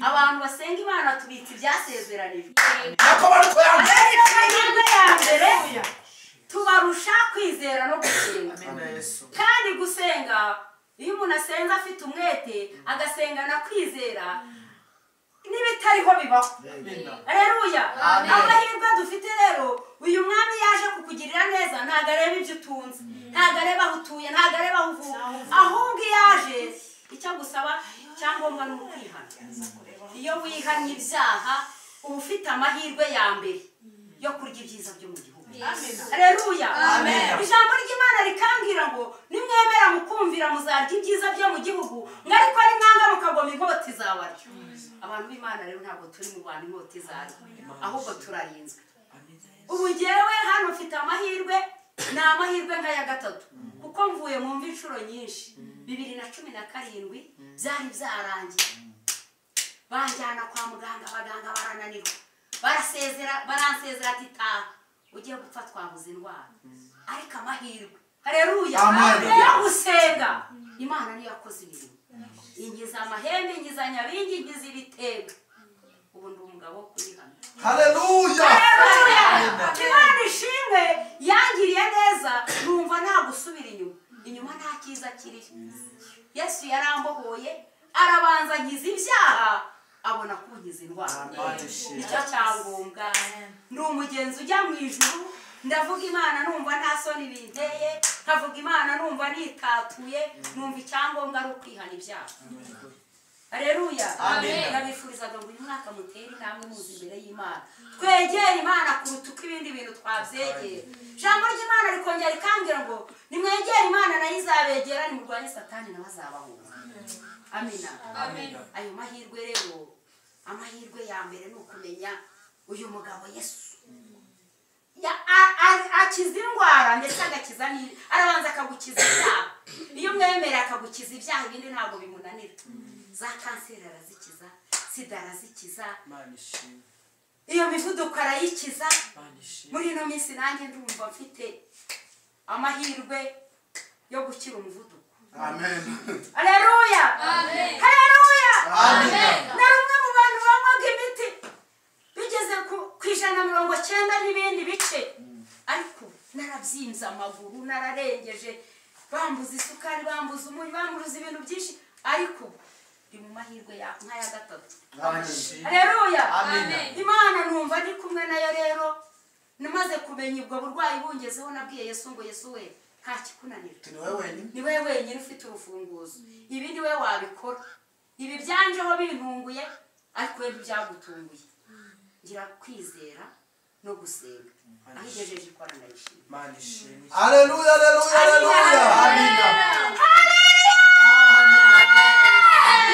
B: abantu basenga Imana tubitse ibyasezeranijwe. Amahirwe ya mbere tubarusha kwizera no gusenga. Kandi gusenga, iyo umuntu asenze afite umwete agasenga na kwizera, n'ibitariho bibaho. Haleluya. Amahirwe dufite rero, uyu mwami yaje kukugirira neza ntabwo areba ibyo utunze, ntabwo areba aho utuye, ntabwo areba aho uvuka, ahubwo yaje icyo gusaba cyangombwa ni ukwihana. Iyo wihannye ibyaha uba ufite amahirwe ya mbere yo kurya ibyiza byo mu gihugu. Haleluya. Ijambo ry'Imana rikambwira ngo nimwemera mukumvira muzarya ibyiza byo mu gihugu, ariko ari mwanga mukagoma inkota izabarya. Abantu b'Imana rero ntabwo turi mu bantu inkota izarya, ahubwo turarinzwe. Ubu njyewe hano mfite amahirwe, ni amahirwe nk'aya gatatu, kuko mvuye mu mva inshuro nyinshi. 2017 byari byarangiye, banjyana kwa muganga, abaganga barananirwa, barasezera, baransezera ati taha ugiye gupfa twabuze indwara. Ariko amahirwe, haleluya, yo gusenga Imana niyo yakoze imirimo, inkiza amahembe, inkiza nyabingi, inkiza ibitego. Ubu ndi umugabo wo kuyihamya.
A: Haleluya.
B: Haleluya. Imana ishimwe, yangiriye neza, numva nta gusubira inyuma. Inyuma nta cyiza kiriyo. Yesu yarambohoye, arabanza nkiza ibyaha, abona kunkiza indwara. Nicyo cyangombwa. Ndi umugenzi ujya mu ijuru, ndavuga Imana numva nta soni binteye, nkavuga Imana numva nitatuye, numva icyangombwa ari ukwihana ibyaha. Haleluya. Ndabifurizaga ngo uyu mwaka mutere intambwe muzi imbere y'Imana, twegere Imana kuruta uko ibindi bintu twabyegera. Ijambo ry'Imana rikongera rikambwira ngo nimwegere Imana nayo izabegera, nimurwanye Satani nawe azabahunga. Amina. Ayo mahirwe rero, amahirwe ya mbere ni ukumenya uyu mugabo Yesu. Akiza indwara ndetse agakiza, arabanza akagukiza ibyaha. Iyo umwemera akagukiza ibyaha, ibindi ntabwo bimunanira. Za kanseri arazikiza, sida arazikiza, iyo mivuduko arayikiza. Muri ino minsi nanjye ndumva mfite amahirwe yo gukira umuvuduko.
A: Amen.
B: Haleluya. Haleluya. Nari umwe mu bantu banywaga imiti bigeze ku 190 n'ibindi bice, ariko narabyimbye amaguru, nararengeje, bambuza isukari, bambuza umunyu, bambuza ibintu byinshi, ariko ndi mu mahirwe ya nk'aya gatatu. Haleluya. Imana numva ndi kumwe nayo. Rero namaze kumenya ubwo burwayi bungezeho, nabwiye Yesu ngo Yesu we, nta kikunanira, ni wewe wenyine ufite urufunguzo, ibi ni we wabikora, ibi byanjeho bintunguye ariko we ntibyagutunguye. Ngira kwizera no gusenga, aho igejeje ikora ndayishima.
A: Haleluya, haleluya, haleluya.
D: Amina.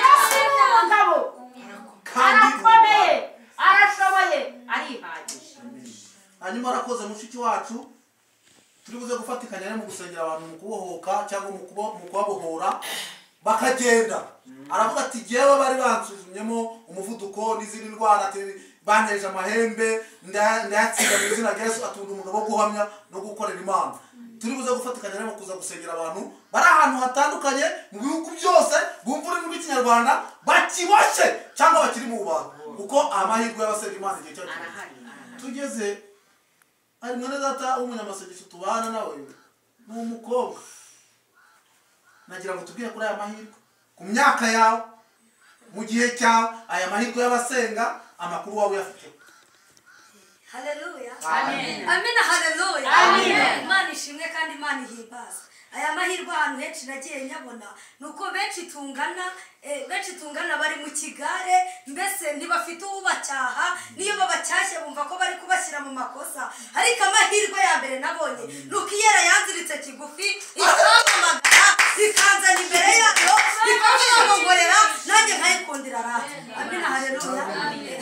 B: Yesu ni umugabo, arakomeye, arashoboye, arihagije.
A: Hanyuma arakoze mushiki wacu, turi buze gufatikanya mu gusengera abantu mu kubohoka cyangwa mu kubabohora bakagenda. Aravuga ati jewe bari bansuzumyemo umuvuduko n'izindi ndwara, ati banteje amahembe, ndayatsinda mu izina rya Yesu. Atunda umugabo wo guhamya no gukorera Imana. Turi buze gufatikanya mu kuza gusengera abantu bari ahantu hatandukanye mu bihugu byose bumva ururimi rw'Ikinyarwanda, bakiboshye cyangwa bakiri mu bubata, kuko amahirwe y'abasenga Imana igihe cyacu tugeze. Hari mwene data w'umunyamasengesho tubana nawe, ni umukobwa, nagira ngo tubwire kuri aya mahirwe ku myaka yawe, mu gihe cyawe, aya mahirwe y'abasenga amakuru wawe uyafite.
E: Haleluya.
B: Amen.
E: Amina, haleluya.
B: Amen.
E: Imana ishimwe kandi Imana ihimbazwe. Aya mahirwe ahantu henshi nagiye nyabona, nuko benshi tungana bari mu kigare, mbese ntibafite uwubacyaha, niyo babacyashye bumva ko bari kubashyira mu makosa. Ariko amahirwe ya mbere nabonye nuko iyera yanziritse kigufi, ikampamagara, ikanzana imbere yayo, ikamwongorera, nanjye nkayikundira rata. Amina, haleluya.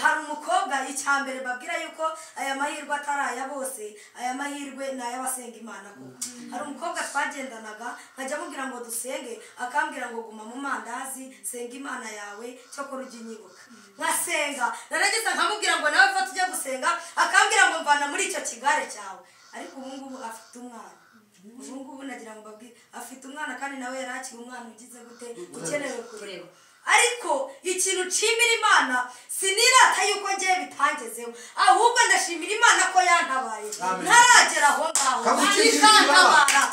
E: Hari umukobwa, icya mbere babwira yuko aya mahirwe atari aya bose, aya mahirwe ni ay'abasenga Imana koko. Hari umukobwa twagendanaga, nkajya amubwira ngo dusenge, akambwira ngo guma mu mandazi, senga Imana yawe, cyokora ujye unyibuka. Nkasenga, narageze nkamubwira ngo nawe fata ujye gusenga, akambwira ngo mvana muri icyo kigare cyawe. Ariko ubu ngubu afite umwana. Ubu ngubu nagira ngo mbabwire, afite umwana kandi nawe yari akiri umwana ugize gute, ukenewe kureba. Ariko ikintu nshimira Imana, sinirata yuko ngiye bitangezeho, ahubwo ndashimira Imana ko yantabaye ntaragera aho ngaho, ikantabara,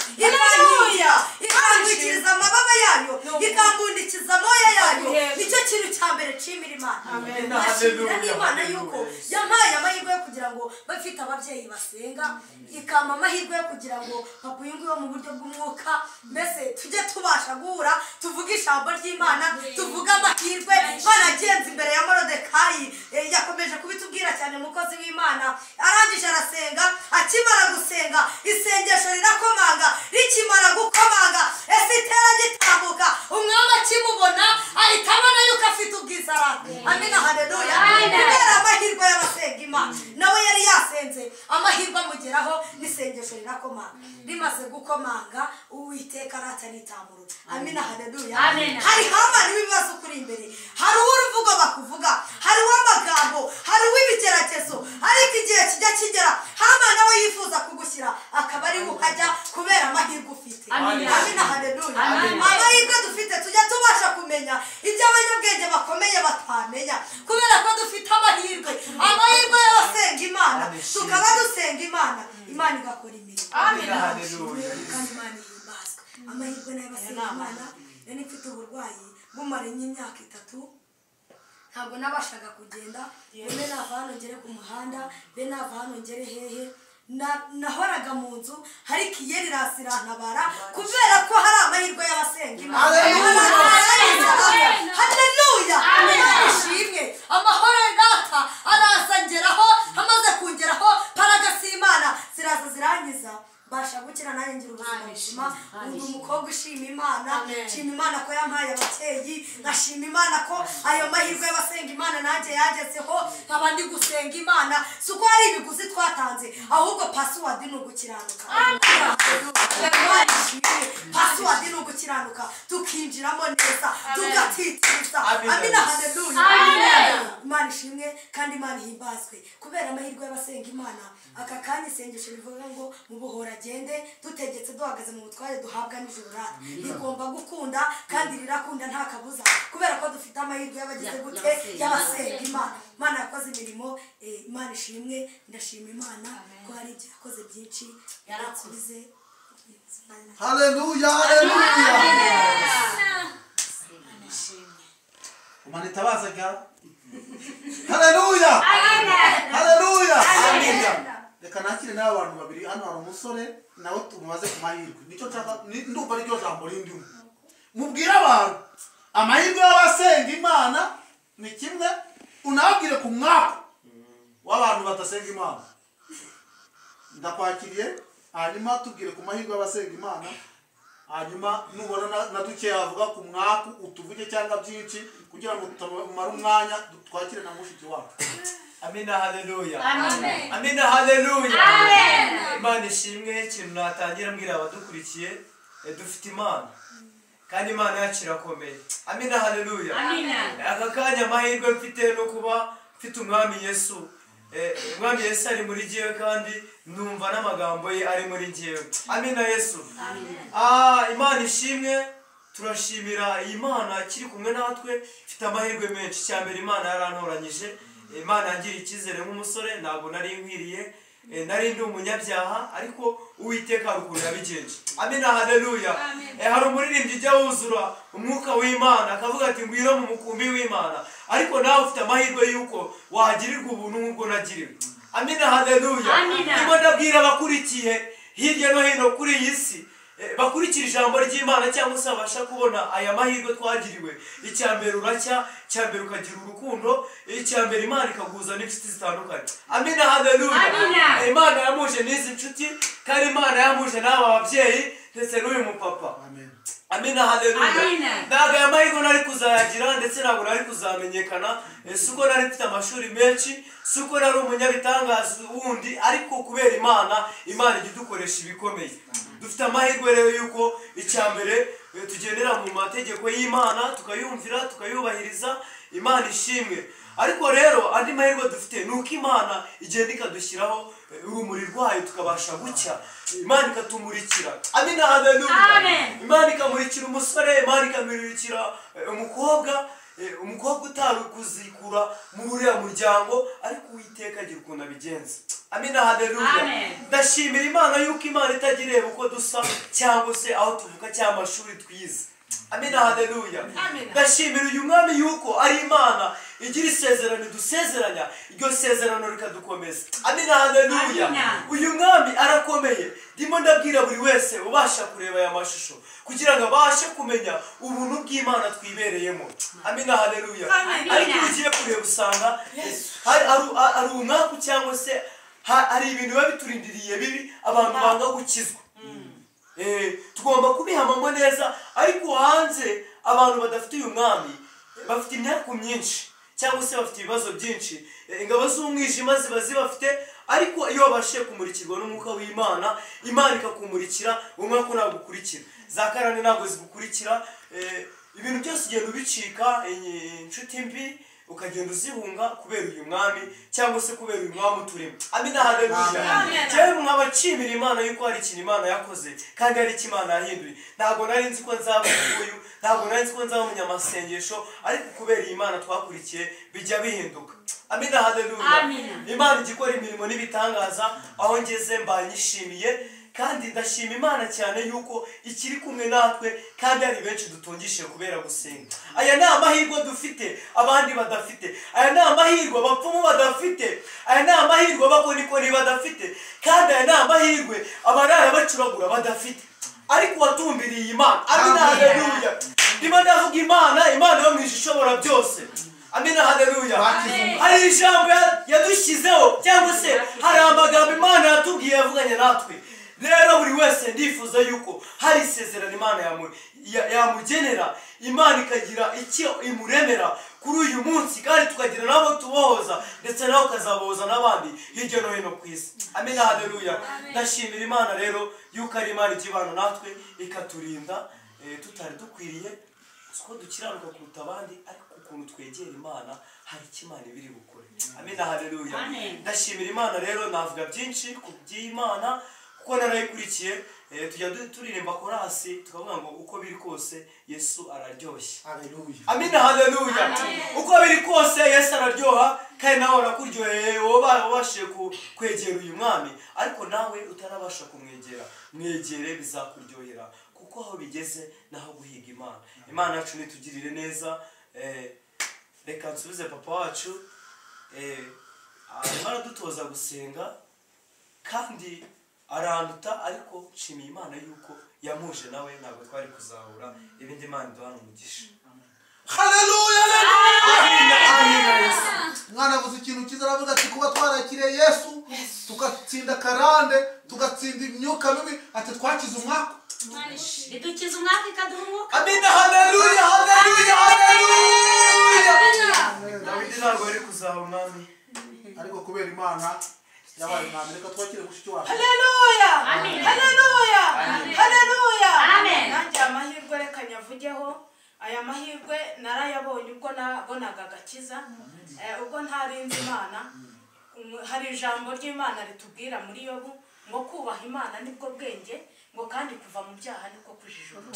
E: ikangwikiriza amababa yayo, ikambundikiza amoya yayo. Nicyo kintu cya mbere nshimira Imana. Ndashimira n'Imana yuko yampaye amahirwe yo kugira ngo bafite ababyeyi basenga, ikampa amahirwe yo kugira ngo papa uyu nguyu mu buryo bw'umwuka, mbese tujye tubasha guhura, tuvuge ijambo ry'Imana, tuvuge amahirwe. Imana agenze imbere ya Morodekayi, yakomeje kubitubwira cyane umukozi w'Imana, arangije arasenga, akimara gusenga Amahirwe amugeraho n'isengesho rirakomanga. Rimaze gukomanga Uwiteka arataritamurura. Amina, haleluya. Hari Hamani w'ibibazo kuri imbere, hari uruvugo bakuvuga, hari uw'amagambo, hari uw'ibigeragezo, ariko igihe kijya kigera Hamani nawe yifuza kugushyira akaba ari ukajya kubera amahirwe ufite. Amina, haleluya. Amahirwe dufite tujya tubasha kumenya ibyo abanyabwenge bakomeye batamenya, kubera ko dufite amahirwe, amahirwe y'abasenga Imana, tukaba dusenga Imana, Imana igakora imirimo.
D: Amina, haleluya.
E: Kandi Imana ihimbazwe. Amahirwe n'abasenga Imana. Nari mfite uburwayi bumaranye imyaka 3, ntabwo nabashaga kugenda, be nava hano ngere ku muhanda, be nava hano ngere hehe. Nahoraga mu nzu, ariko iyeri irasirantabara kubera ko hari amahirwe y'abasenga Imana. Haleluya, Imana ishimwe. Amahoro data araza ngeraho, amaze kungeraho paragasi Imana ziraza zirangiza, mbasha gukira nanjye ngira ubuzima buzima. Ndi umukobwa ushima Imana, nshima Imana ko yampaye ababyeyi, nkashima Imana ko ayo mahirwe y'abasenga Imana nanjye yagezeho, nkaba ndi gusenga Imana. Si uko hari ibiguzi twatanze, ahubwo password ni ugukiranuka. Password ni ugukiranuka, tukinjiramo neza, tugatitiriza. Amina, haleluya. Imana ishimwe kandi Imana ihimbazwe. Kubera amahirwe y'abasenga Imana, aka kanya isengesho rivuga ngo mubuhora agende, dutegetse duhagaze mu butware duhabwa n'ijuru rata. Rigomba gukunda kandi rirakunda nta kabuza, kubera ko dufite amahirwe y'abagize gute, y'abasenga Imana. Imana yakoze imirimo, Imana ishimwe. Ndashima Imana ko hari ibyo yakoze byinshi yarakoze.
A: Haleluya, haleluya. Umanita bazaga. Haleluya, haleluya. Reka nakire n'abantu babiri hano. Hari umusore nawe tumubaze ku mahirwe, nicyo nshaka, ndumva ariryo jambo rindimo. Mubwire abantu amahirwe y'abasenga Imana ni kimwe, unababwire ku mwaka w'abantu badasenga Imana. Ndakwakiriye, hanyuma tubwire ku mahirwe y'abasenga Imana, hanyuma nubona na duke yavuga ku mwaka utuvuge cyangwa byinshi, kugira ngo tutamara umwanya, twakire na mushiki wacu.
D: Amina, haleluya. Amina, haleluya. Imana ishimwe. Ikintu natangira mbwira abadukurikiye, dufite Imana kandi Imana yacu irakomeye. Amina, haleluya. Aka kanya amahirwe mfite no kuba mfite Umwami Yesu. Umwami Yesu ari muri jyewe kandi numva n'amagambo ye ari muri jyewe. Amina Yesu. Imana ishimwe. Turashimira Imana kiri kumwe natwe. Mfite amahirwe menshi. Cyambere Imana yarantoranyije, Imana yangiriye icyizere nk'umusore, ntabwo nari nkwiriye, nari ndi umunyabyaha, ariko Uwiteka hari ukuntu yabigenje. Amina, haleluya. Hari umuririmbyi ujya wuzura umwuka w'Imana akavuga ati ngwino mu mukumbi w'Imana, ariko nawe ufite amahirwe y'uko wagirirwa ubuntu nk'ubwo nagiriwe. Amina, haleluya. Ndimo ndabwira abakurikiye hirya no hino kuri iyi si, bakurikira ijambo ry'Imana cyangwa se babasha kubona aya mahirwe twagiriwe. Icya mbere uracya, icya mbere ukagira urukundo, icya mbere Imana ikaguhuza n'inshuti zitandukanye. Amina, haleluya. Imana yamuje n'izi nshuti, kandi Imana yamuje n'aba babyeyi ndetse n'uyu mupapa. Amina, haleluya. Ntabwo aya mahirwe nari kuzayagira, ndetse ntabwo nari kuzamenyekana, si uko nari mfite amashuri menshi, si uko nari umunyabitangaza wundi, ariko kubera Imana, Imana ijya idukoresha ibikomeye. Dufite amahirwe rero yuko icya mbere tugendera mu mategeko y'Imana, tukayumvira, tukayubahiriza. Imana ishimwe. Ariko rero andi mahirwe dufite ni uko Imana igenda ikadushyiraho urumuri rwayo tukabasha gucya, Imana ikatumurikira. Amina, haleluya. Imana ikamurikira umusore, Imana ikamurikira umukobwa, umukobwa utari kuzikura muri uriya muryango, ariko Uwiteka agira ukuntu abigenza. Amina, haleluya. Ndashimira Imana yuko Imana itajya ireba uko dusa cyangwa se aho tuvuka cyangwa amashuri twize. Amina, haleluya. Ndashimira uyu mwami yuko ari Imana igira isezerano idusezeranya, iryo sezerano rikadukomeza. Amina, haleluya. Uyu mwami arakomeye. Ndimo ndabwira buri wese ubasha kureba aya mashusho kugira ngo abashe kumenya ubuntu bw'Imana twibereyemo. Amina, haleluya. Ariko iyo ugiye kureba usanga hari umwaku cyangwa se hari ibintu biba biturindiriye bibi, abantu banga gukizwa. Tugomba kubihamamo neza, ariko hanze abantu badafite uyu mwami bafite imyaka myinshi cyangwa se bafite ibibazo byinshi. Ingabo z'umwijima ziba zibafite, ariko iyo babashije kumurikirwa n'umwuka w'Imana, Imana ikakumurikira, umwuka ntabwo ukurikira, za karande ntabwo zigukurikira, ibintu byose ugenda ubicika, inshuti mbi ukagenda uzihunga kubera uyu mwami cyangwa se kubera uyu mwami uturimo. Amina, haleluya. Jewe mwabacimira Imana yuko hari ikintu Imana yakoze kandi hari icyo Imana yahinduye. Ntabwo nari nzi ko nzaba uyu, ntabwo nari nzi ko nzaba umunyamasengesho, ariko kubera iyi Imana twakurikiye bijya bihinduka. Amina, haleluya. Imana igikora imirimo n'ibitangaza, aho ngeze mbanyishimiye kandi ndashima Imana cyane yuko ikiri kumwe natwe kandi ari benshi dutungishije kubera gusenga. Aya ni amahirwe dufite abandi badafite, aya ni amahirwe abapfumu badafite, aya ni amahirwe abakonikoni badafite, kandi aya ni amahirwe abarara bacuragura badafite, ariko watumbiriye Imana. Amina, haleluya. Ndimo ndavuga Imana, Imana yo mu ijuru ishobora byose. Amina, haleluya. Hari ijambo yadushyizeho cyangwa se hari amagambo Imana yatubwiye yavuganye natwe. Rero buri wese ndifuza yuko hari isezerano Imana yamugenera, Imana ikagira icyo imuremera kuri uyu munsi, kandi tukagira nabo tubohoza ndetse nawe ukazabohoza n'abandi hirya no hino ku isi. Amina, haleluya. Ndashimira Imana rero yuko ari Imana ikibana natwe ikaturinda tutari dukwiriye ko dukiranuka kuruta abandi, ariko ukuntu twegera Imana hari icyo Imana ibiri bukore. Amina, haleluya. Ndashimira Imana rero, navuga byinshi ku by'Imana kuko narayikurikiye. Tujya turirimba korasi tukavuga ngo uko biri kose Yesu araryoshye. Amina, haleluya. Uko biri kose Yesu araryoha, kandi nawe arakuryoheye wabashije kwegera uyu mwami, ariko nawe utarabasha kumwegera, mwegere bizakuryohera, kuko aho bigeze naho guhiga Imana. Imana yacu nitugirire neza. Reka nsubize papa wacu, arimo aradutoza gusenga kandi aranduta, ariko nshimiye Imana yuko yamuje nawe ntabwo twari kuzahura ibindi. Imana iduhana umugisha.
A: Haleluya, haleluya. Mwana avuze ikintu cyiza, aravuga ati kuba twarakiriye Yesu tugatsinda karande, tugatsinda imyuka mibi, ati twakize umwaka,
B: idukiza umwaka ikaduha umwuka.
D: Amina, haleluya, haleluya, haleluya. Dawidi ntabwo ari kuzahura umwami,
A: ariko kubera Imana yabaye umwami. Reka twakire mushiki wacu.
C: Haleluya, haleluya, haleluya. Nanjye amahirwe reka nyavugeho. Aya mahirwe narayabonye ubwo nabonaga agakiza, ubwo ntarinze Imana. Hari ijambo ry'Imana ritubwira muri Yobu ngo kubaha Imana nibwo bwenge, ngo kandi kuva mu byaha niko kujijuka.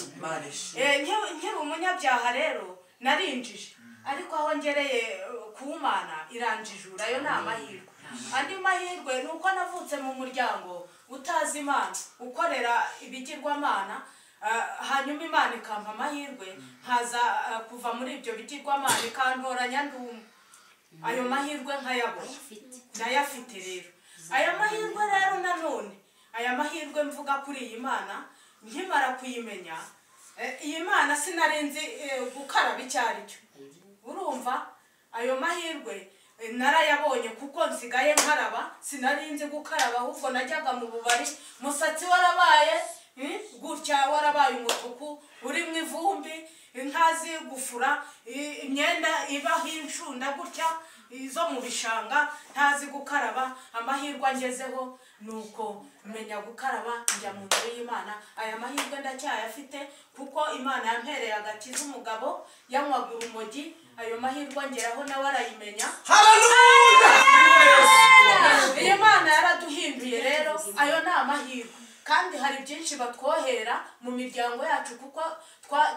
C: Nkiri umunyabyaha rero narinjije, ariko aho ngereye ku Mana iranjijura. Ayo ni amahirwe. Andi mahirwe ni uko navutse mu muryango utazi Imana, ukorera ibigirwamana, hanyuma Imana ikampa amahirwe nkaza kuva muri ibyo bigirwamana ikantoranya ndumwe. Ayo mahirwe nkayabona, ndayafite rero. Aya mahirwe rero nanone, aya mahirwe mvuga kuri iyi Mana, nkimara kuyimenya iyi Mana sinarinzi gukaraba icyo ari cyo. Urumva ayo mahirwe narayabonye kuko nsigaye nkaraba, sinarinzi gukaraba, ahubwo najyaga mu bubari, musatsi warabaye gutya, warabaye umutuku uri mu ivumbi, ntazi gufura, imyenda ibaho inshunda gutya izo mu bishanga, ntazi gukaraba. Amahirwe angezeho nuko menya gukaraba, njya mu nzu y'Imana. Aya mahirwe ndacyayafite kuko Imana yampereye agakiza umugabo yanywaga urumogi, ayo mahirwe angeraho nawe arayimenya.
A: Haleluya!
C: Imana yaraduhinduye rero, ayo ni amahirwe. Kandi hari byinshi batwohera mu miryango yacu kuko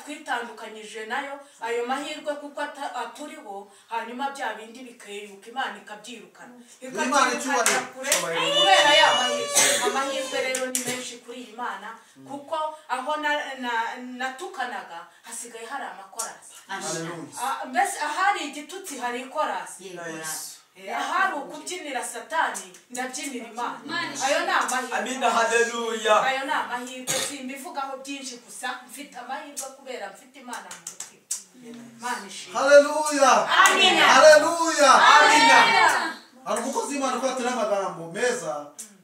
C: twitandukanyije nayo, ayo mahirwe kuko aturiho, hanyuma bya bindi bikeyuka Imana ikabyirukana, ikabyirukana kure kubera ya mahirwe. Amahirwe rero ni menshi kuri iyi Mana, kuko aho natukanaga hasigaye hari amakorasi. Mbese ahari igitutsi hari ikorasi, ahari ukubyinira Satani ndabyinira Imana. Ayo ni amahirwe.
D: Amina, haleluya.
C: Ayo ni amahirwe, simbivugaho byinshi gusa mfite amahirwe kubera mfite Imana mu mutima. Imana ishimwe.
A: Haleluya,
B: Amina.
A: haleluya,
D: Amina.
A: Hari umukozi w'Imana ko atera amagambo meza,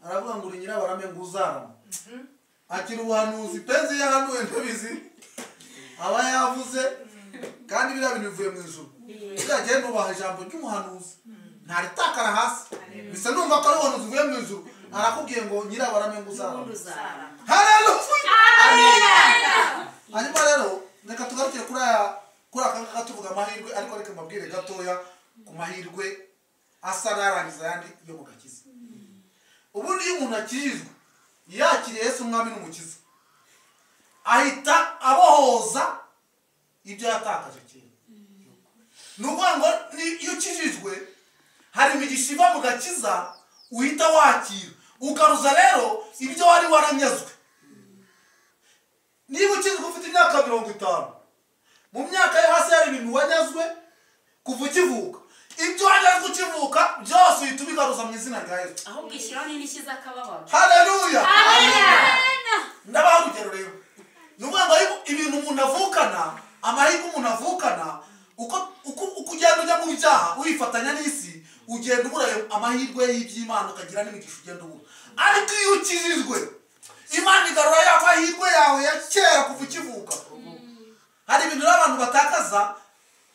A: aravuga ngo uri nyirabarame ngo uzarama. Akira ubuhanuzi penzi yahanuye ndabizi, aba yavuze kandi biriya bintu bivuye mu ijuru. Uzagiye nubaha ijambo ry'umuhanuzi ntaritakara hasi bisa numva ko ari ubuhanuzi buvuye mu ijuru arakubwiye ngo nyirabarame ngo uzarama. Haleluya. Hanyuma rero reka tugarukire kuri aka ngaka tuvuga amahirwe, ariko reka mbabwire gatoya ku mahirwe asa n'arangiza ayandi yo mu gakiza. Ubundi iyo umuntu akijijwe yakiriye Yesu umwami n'umukiza ahita abohoza ibyo yatakaje kera. Ni ukuvuga ngo iyo ukijijwe hari imigisha iva mu gakiza uhita wakira ugaruza rero ibyo wari waranyazwe. Niba ukijijwe ufite imyaka 50, mu myaka yo hasi hari ibintu wanyazwe kuva ukivuka, ibyo wanyazwe ukivuka byose uhita ubigaruza mu izina rya Yesu.
B: Ahubwo ishyiraho n'indishyi z'akababaro.
A: Haleluya. Ndabaha urugero rero. Ni ukuvuga ngo ibintu umuntu avukana, amahirwe umuntu avukana, uko ugenda ujya mu byaha wifatanya n'isi ugenda ubura amahirwe y'iby'Imana ukagira n'imigisha ugenda ubura. Ariko iyo ukijijwe Imana igarura ya mahirwe yawe ya kera kuva ukivuka. Hari ibintu abantu batakaza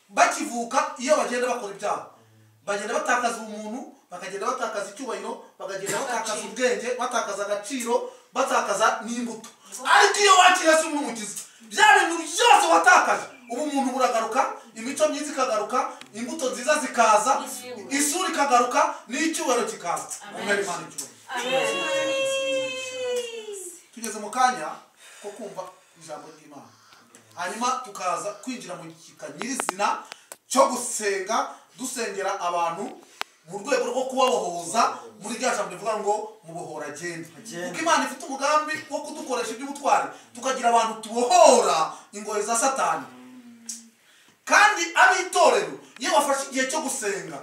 A: bakivuka iyo bagenda bakora ibyaha, bagenda batakaza umuntu, bakagenda batakaza icyubahiro, bakagenda batakaza ubwenge, batakaza agaciro, batakaza n'imbuto. Ariko iyo wakiriye Yesu nk'umukiza, bya bintu byose watakaje ubumuntu buragaruka, imico myiza ikagaruka, imbuto nziza zikaza, isura ikagaruka, n'icyubahiro kikaza. Tugeze mu kanya ko kumva ijambo ry'Imana, hanyuma tukaza kwinjira mu gika nyirizina cyo gusenga, dusengera abantu mu rwego rwo kubabohoza muri rya jambo rivuga ngo mubohora agende. Kuko Imana ifite umugambi wo kudukoresha iby'ubutwari tukagira abantu tubohora ingoyi za Satani. Kandi abitorero iyo bafashe igihe cyo gusenga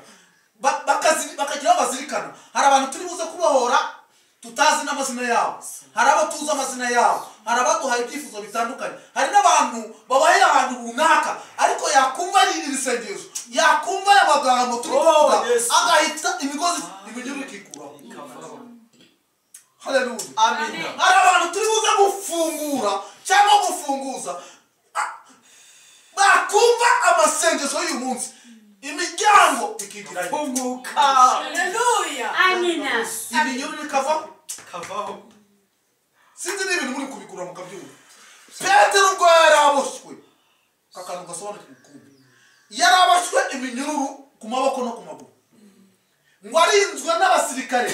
A: bakagira aho bazirikana, hari abantu turi buze kubohora tutazi n'amazina yabo, hari abo tuzi amazina yabo, hari abaduhaye ibyifuzo bitandukanye, hari n'abantu babahera ahantu runaka ariko yakumva ari iri sengesho, yakumva aya magambo turi kuvuga agahita imigozi iminyururu ikikuraho. Haleluya.
D: Amina.
A: Hari abantu turi buze gufungura cyangwa gufunguza bakumva amasengesho y'uyu munsi imiryango ikigira
D: funguka.
C: Haleluya.
B: Amina.
A: Iminyururu ikavaho.
D: Kavaho.
A: Sinzi n'ibintu muri kubikura mukabyumva. Petero ubwo yaraboshywe, akantu gasobanukirwa ubukungu, yaraboshywe iminyururu ku maboko no ku maguru, ngo arinzwe n'abasirikare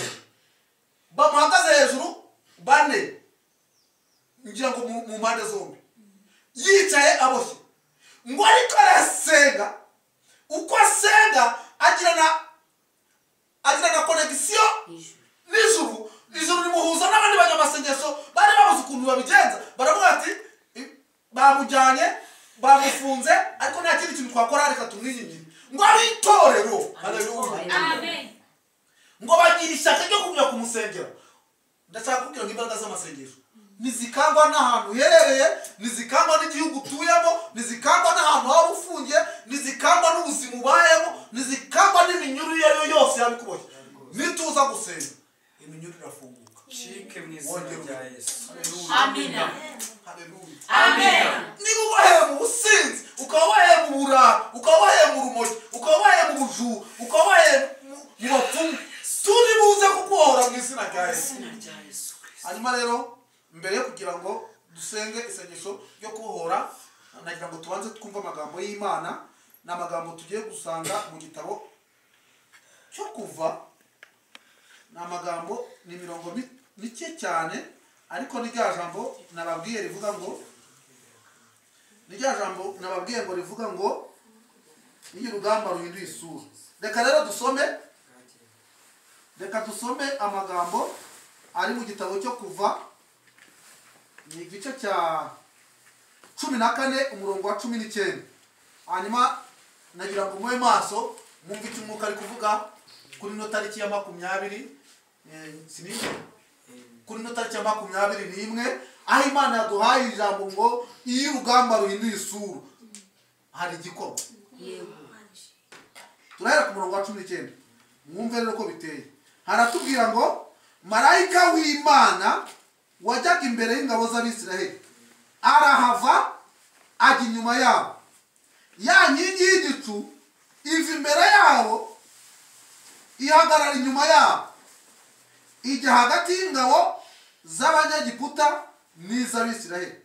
A: bamuhagaze hejuru bane, ngira ngo mu mpande zombi, yicaye aboshye, ngo ariko arasenga. Uko asenga agira na connexion n'ijuru. Ijuru rimuhuza n'abandi banyamasengesho bari babuze ukuntu babigenza, baravuga ati bamujyanye bamufunze ariko nta kindi kintu twakora, reka tumwiyingire. Ngo abitorero, haleluya,
G: amen,
A: ngo bagira ishyaka ryo kujya kumusengera. Ndashaka kubwira ngo imbaraga z'amasengesho ntizikangwa n'ahantu uherereye, ntizikangwa n'igihugu utuyemo, ntizikangwa n'ahantu waba ufungiye, ntizikangwa n'ubuzima ubayemo, ntizikangwa n'iminyururu iyo ari yo yose yabikuboshye. Nituza gusenga iminyururu irafunguka.
D: Shike mu izina rya Yesu.
B: Amina.
A: Haleluya.
B: Amen.
A: Niba ubaye mu businzi, ukaba ubaye mu burara, ukaba ubaye mu rumogi, ukaba ubaye mu bujura, ukaba ubaye mu bapfumu, turi buze kukubohora mu izina rya Yesu. Hanyuma rero mbere yo kugira ngo dusenge isengesho ryo kubohora, nagira ngo tubanze twumve amagambo y'Imana. Ni amagambo tugiye gusanga mu gitabo cyo Kuva. Ni amagambo, ni imirongo mike cyane, ariko ni rya jambo nababwiye rivuga ngo, ni rya jambo nababwiye ngo rivuga ngo iyo urugamba ruhinduye isura. Reka rero dusome, reka dusome amagambo ari mu gitabo cyo Kuva, ni igice cya 14 umurongo wa 19. Hanyuma nagira ngo mube maso mwumve icyo Umwuka ari kuvuga kuri ino tariki ya 20, kuri ino tariki ya 21, aho Imana yaduhaye ijambo ngo iyo urugamba ruhinduye isura hari igikorwa.
B: Yego.
A: Turahera ku murongo wa 19 mwumve rero ko biteye. Haratubwira ngo marayika w'Imana wajyaga imbere y'ingabo z'Abisiraheli arahava ajya inyuma yabo, ya nkingi y'igicu Iva imbere yabo ihagarara inyuma yabo, ijya hagati y'ingabo z'Abanyegiputa n'iz'Abisirayeli.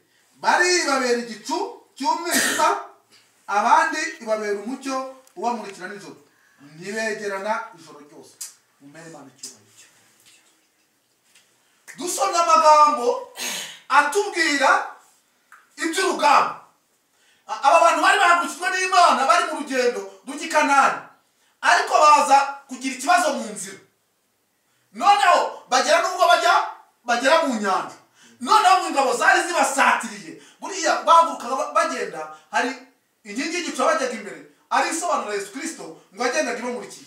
A: Bari ibabera igicu cy'umwijima, abandi ibabera umucyo ubamurikira nijoro, ntibegerana ijoro ryose. Mumere Imana icyubahiro. Dusomye amagambo atubwira iby'urugamba. Aba bantu bari bahagurukijwe n'Imana, bari mu rugendo rujya i Kanani, ariko baza kugira ikibazo mu nzira. Noneho bagera n'ubwo bagera mu nyanja. Noneho mu ingabo zari zibasatiriye, buriya bahagurukaga bagenda, hari inkingi y'igicu bajyaga imbere, ari isobanura Yesu Kristo ngo yagendaga ibamurikiye.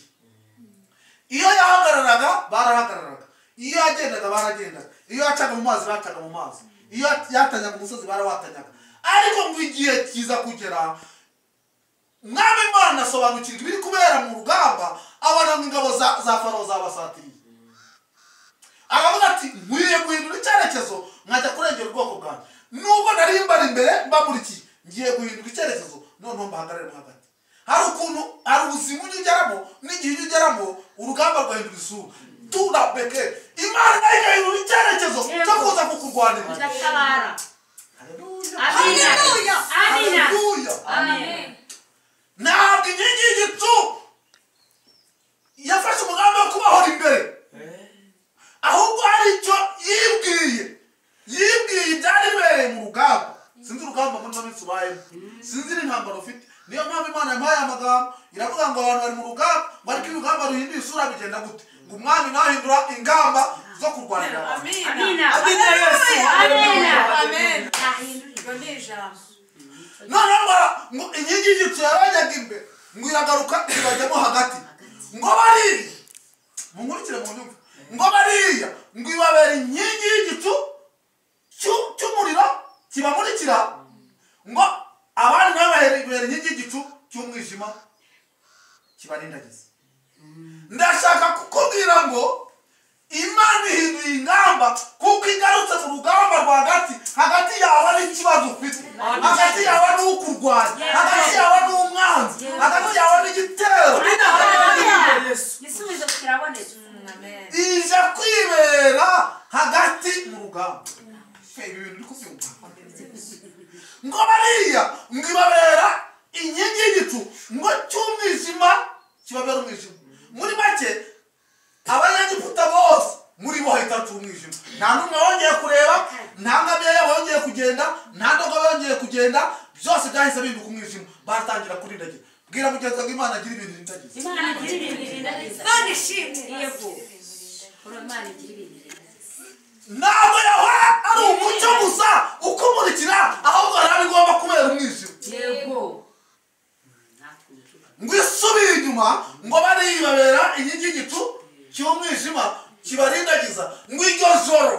A: Iyo yahagararaga barahagararaga, iyo yagendaga baragendaga, iyo yacaga mu mazi bacaga mu mazi, iyo yatanyaga umusozi barawatanyaga. Ariko ngo igihe kiza kugera, Umwami Imana asobanukirwa ibiri kubera mu rugamba, abona ngo ingabo za Farawo zabasatiriye. Aravuga ati nkwiye guhindura icyerekezo nkajya kurengera ubwoko bwanjye. Nubwo nari mbari imbere mbamurikiye, ngiye guhindura icyerekezo noneho mbahagarare mo hagati. Hari ukuntu, hari ubuzima ujya ugeramo n'igihe ujya ugeramo, urugamba rugahindura isura. Turabeke Imana nayo igahindura icyerekezo cyo kuza kukurwanirira.
B: Ndatabara.
A: Haleluya.
B: Amina. Amina.
A: Haleluya.
B: Amen.
A: Ntabwo inkingi y'igicu yafashe umugambi wo kubahora imbere, ahubwo hari icyo yibwiye ibyari bibereye mu rugamba. Sinzi urugamba muri ino minsi ubayemo, sinzi n'intambara ufite. Niyo mpamvu Imana yampaye amagambo, iravuga ngo abantu bari mu rugamba, ngo ariko urugamba ruhinduye isura bigenda gute? Ngo umwami nahindura ingamba zo kurwanira abantu.
B: Amina.
D: Amina Yesu.
B: Amina.
C: Amen.
B: Nahindura.
C: Iryo ni ijambo.
A: Noneho ngo inkingi y'igicu yabajyaga imbere, ngo iragaruka ibajyamo hagati. Ngo bariya, munkurikire mu nyumva, ngo bariya ngo ibabera inkingi y'igicu cy'umuriro kibamurikira, ngo abandi nabo babera inkingi y'igicu cy'umwijima kibarindagiza. Ndashaka kukubwira ngo Imana ihinduye ingamba, kuko igarutse mu rugamba rwagati, hagati yawe n'ikibazo ufite, hagati yawe n'ukurwanya, hagati yawe n'umwanzi, hagati yawe n'igitero.
B: Igisubizo kirabonetse.
C: Amen.
A: Ije kwibera hagati mu rugamba. Ibi bintu uri kubyumva? Ngo bariya ngo ibabera inkingi y'igicu ngo cy'umwijima kibabera umwijima. Muri make Abanyegiputa bose muri bo hahita haca umwijima. Nta n'umwe wongeye kureba, nta ngamiya yabo yongeye kugenda, nta ndogobe yongeye kugenda, byose byahise bihinduka umwijima. Batangira kurindagira. Bwira mugenzi wawe ngo Imana agira ibintu irindagiza.
B: Imana igira ibintu irindagiza.
C: Imana ishimwe.
B: Yego. Imana igira ibintu irindagiza.
A: Ntabwo yahora ari umucyo gusa ukumurikira, ahubwo hari aho igomba kubera umwijima.
B: Yego.
A: Ngo isubire inyuma, ngo baribabera inkingi y'igicu cy'umwijima kibarindagiza, ngo iryo joro,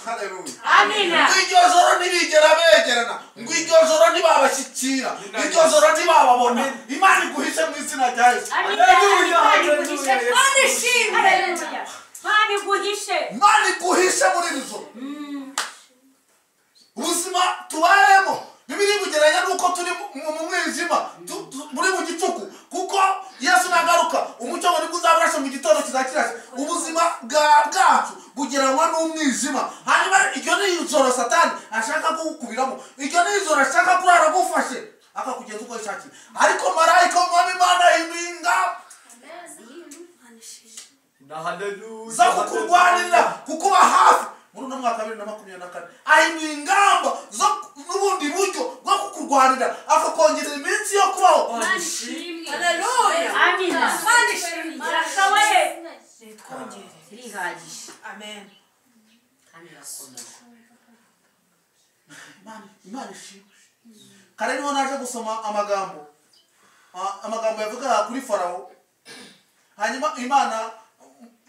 A: haleluya,
B: Amina.
A: ngo iryo joro ntibigera begerana, ngo iryo joro ntibabashyikira, iryo joro ntibababona. Imana iguhishe mu izina rya Yesu.
B: Amina.
D: Haleluya.
B: Imana iguhishe.
C: Imana ishimwe.
B: Haleluya. Imana iguhishe.
A: Imana iguhishe muri iri joro. Ubuzima tubayemo Bibiliya ibugereranya n'uko turi mu mwijima, muri mu gicuku, kuko Yesu nagaruka umucyo ngo nibwo uzaba urashe mu gitondo kizakirashe. Ubuzima bwacu bugereranywa n'umwijima. Hanyuma iryo ni ijoro Satani ashaka kugukubiramo, iryo ni ijoro ashaka kurara agufashe akakugenza uko yishakiye. Ariko marayika w'Umwami Imana ahinduye ingamba
D: Haleluya.
A: zo kukurwanirira, kukuba hafi muri uno mwaka wa 2024. Ahinduye ingamba zo n'ubundi buryo bwo kukurwanira, akakongerera iminsi yo kubaho.
C: Haleluya.
B: Amina.
C: Imana ishimwe.
B: Irashoboye.
C: Nitwongerere.
B: Irihagije.
C: Amen.
B: Kandi irakomeye.
A: Imana ishimwe. Kare niho naje gusoma amagambo, amagambo yavugaga kuri Farawo. Hanyuma Imana,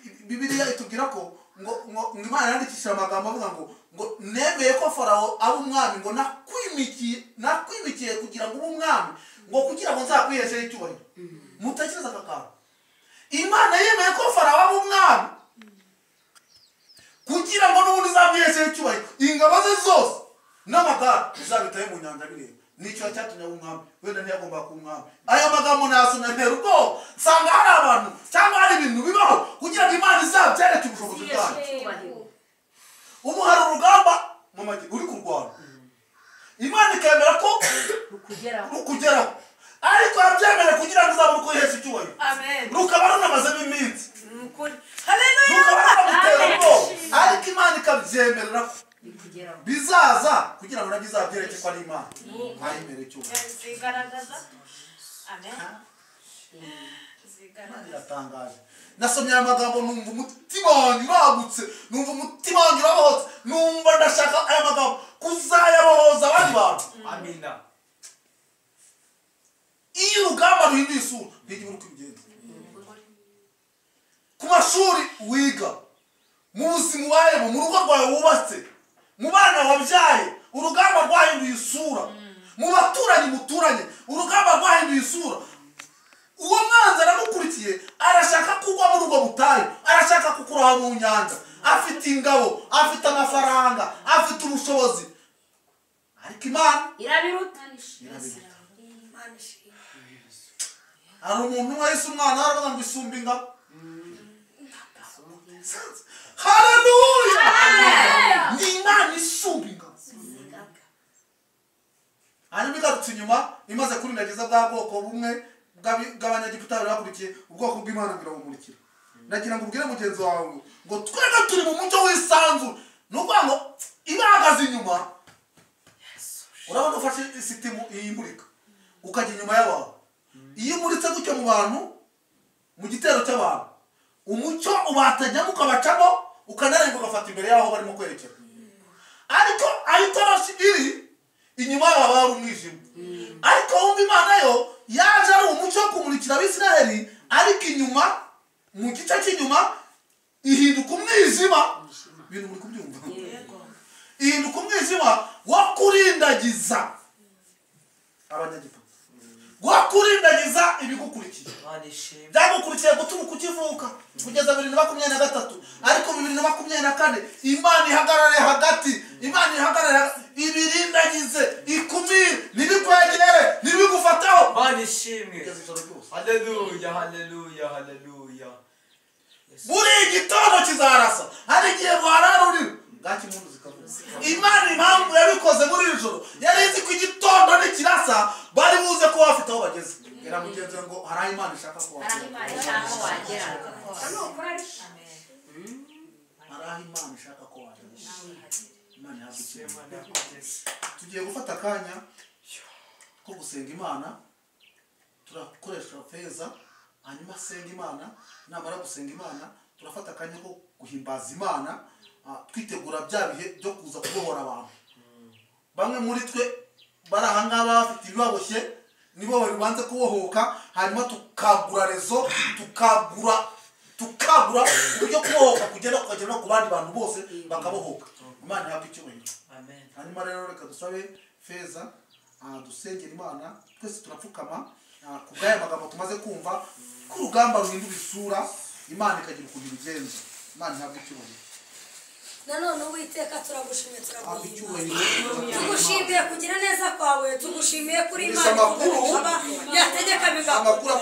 A: Bibiliya itubwira ko ngo Imana yandikishije amagambo avuga ngo nemeye ko Farawo aba umwami, ngo nakwimikiye kugira ngo ube umwami, ngo kugira ngo nzakwiheshe icyubahiro. Mutekereze aka kantu. Imana yemeye ko Farawo aba umwami kugira ngo n'ubundi izamwiheshe icyubahiro, ingabo ze zose n'amagare izabitaye mu nyanja bireba. Nicyo cyatumye umwami wenda ntiyagomba kuba umwami. Aya magambo nayasomye ntera ubwoba, nsanga hari abantu cyangwa hari ibintu bibaho kugira ngo Imana izabyereke ubushobozi bwayo. Ubu hari urugamba mu magi uri kurwana, Imana ikemera ko rukugeraho, ariko yabyemera kugira ngo uzabone uko yihesha icyubahiro. Rukaba runamazemo iminsi, rukaba runamutera ubwoba, ariko Imana ikabyemerera ko bizaza kugira ngo nabyo izabyereke ko ari Imana. Ntayemere icyubahiro. Imana iratangaje. Nasomye aya magambo numva umutima wanjye uragutse, numva umutima wanjye urabohotse, numva ndashaka aya magambo kuzayabohoza abandi bantu.
D: Amina.
A: Iyo urugamba ruhinduye isura ntigibura uko ibigenza. Ku mashuri wiga, mu buzima ubayemo, mu rugo rwawe wubatse, mu bana wabyaye, urugamba rwahinduye isura. Mu baturanyi muturanye, urugamba rwahinduye isura. Uwo mwanzi aramukurikiye, arashaka kugwa muri ubwo butayu, arashaka kukuroha mu nyanja. Afite ingabo, afite amafaranga, afite ubushobozi, ariko Imana
B: irabiruta.
A: Hari umuntu wahise umwana aravuga ngo isumba ingabo. Haleluya! Ni Imana isumba ingabo. Hanyuma igarutse inyuma, imaze kurindagiza bwa bwoko bumwe bw'abanyagiputa bari bakurikiye ubwoko bw'Imana birabumurikira. Ndagira ngo ubwire mugenzi wawe ngo twebwe turi mu mucyo w'isanzure. Ni ukuvuga ngo ibahagaze inyuma, urabona ufashe isitimu iyimurika ukajya inyuma y'abantu. Iyo umuritse gutyo mu bantu, mu gitero cy'abantu, umucyo ubatajyamo ukabacamo, ukanarenga ugafata imbere y'aho barimo kwerekera. Ariko aho itoroshi iri inyuma yabo haba hari umwijima. Ariko wumva Imana yo yaje ari umucyo wo kumurikira Abisirayeli, ariko inyuma mu gice cy'inyuma ihinduka umwijima. Ibintu muri kubyumva? Ihinduka umwijima wo kurindagiza abanyagiputa, wo kurindagiza ibigukurikiye. Byagukurikiye guturuka ukivuka kugeza 2023, ariko 2024 Imana ihagarare hagati, Imana ihagarare ibirindagize, ikumire, ntibikwegere, ntibigufataho.
D: Imana ishimwe. Haleluya, haleluya, haleluya.
A: Buri gitondo kizarasa, hari igihe warara uri bwaki impundu zikavuga. Imana impamvu yabikoze muri iri joro, yari izi ko igitondo nikirasa bari buze ko bafite aho bageze. Era mugenzi ngo hari aho Imana ishaka ko wagera. Hari aho Imana ishaka ko wagera. Imana ihabwe icyubahiro. Tugiye gufata akanya ko gusenga Imana, turakoresha feza, hanyuma senga Imana. Namara gusenga Imana, turafata akanya ko guhimbaza Imana, twitegura bya bihe byo kuza kubohora abantu. Bamwe muri twe bari aha ngaha bafite ibibaboshye, nibo bari kubohoka, hanyuma tukagura rezo, tukagura uburyo kubohoka kugera kukagera no ku bandi bantu bose bakabohoka. Imana ihabwe icyubahiro.
D: Amen.
A: Hanyuma rero reka dusabe feza, dusengera Imana, twese turapfukama ku bw'aya magambo tumaze kumva, ko urugamba ruhindura isura, Imana ikagira ukuntu ibigenza. Imana ihabwe icyubahiro.
E: Nanone Uwiteka turagushimiye, turaguhimbaza, tugushimiye kugira neza kwawe, tugushimiye kuri Imana ivuga yategeka bigakorwa,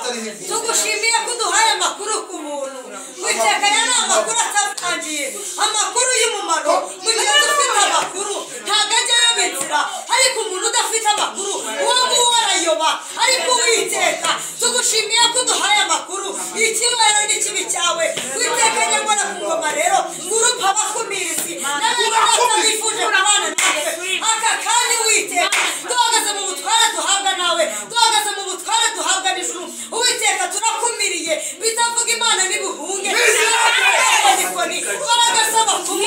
E: tugushimiye ko uduhaye amakuru ku muntu. Uwiteka aya ni amakuru atavangiye, amakuru y'umumaro. Mu gihe dufite amakuru ntabwo ajya ayoba inzira, ariko umuntu udafite amakuru uwo nguwo arayoba. Ariko Uwiteka tugushimiye ko uduhaye amakuru, icyubahiro n'ikibi cyawe. Uwiteka nyarwanda ku ngoma rero ngurupa abakumirizi n'abifuje kubana nawe aka kanya. Uwiteka duhagaze mu butware duhabwa nawe, duhagaze mu butware duhabwa n'ijuru. Uwiteka turakumiriye, bitavuga Imana n'ibuhunge imbaraga z'abapfumu,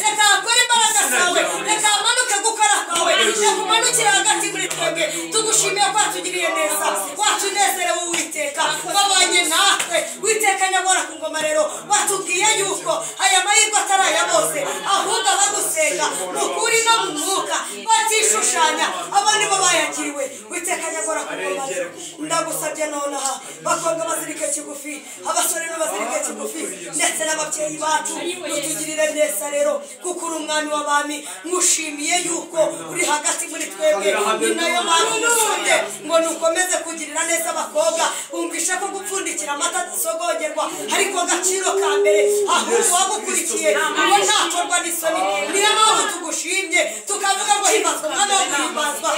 E: reka hakore imbaraga zawe, reka hamanuke gukora kwawe, reka umanukire hagati muri twebwe. Tugushimiye ko watugiriye neza, watunezerewe Uwiteka, wabanye natwe. Uwiteka nyabora ku ngoma rero watubwiye yuko aya mahirwe atari aya bose, ahubwo abagusenga mu kuri no mu mwuka batishushanya, abo nibo bayakiriwe. Uwiteka nyabora
H: ku ngoma ndagusabye nonaha bakobwa bazirike kigufi, abasore n'abazirike kigufi, ndetse n'ababyeyi bacu utugirire neza rero, kuko uri umwami w'abami. Ngushimiye yuko uri hagati muri twebwe, ni nayo mpamvu ngusabye ngo nukomeze kugirira neza abakobwa. Bumvishe ko gupfundikira amata adasogongerwa ariko agaciro ka mbere, ahubwo wagukurikiye ngo ntakorwa n'isoni. Niyo mpamvu tugushimye tukavuga ngo himbazwa umwami wo guhimbazwa.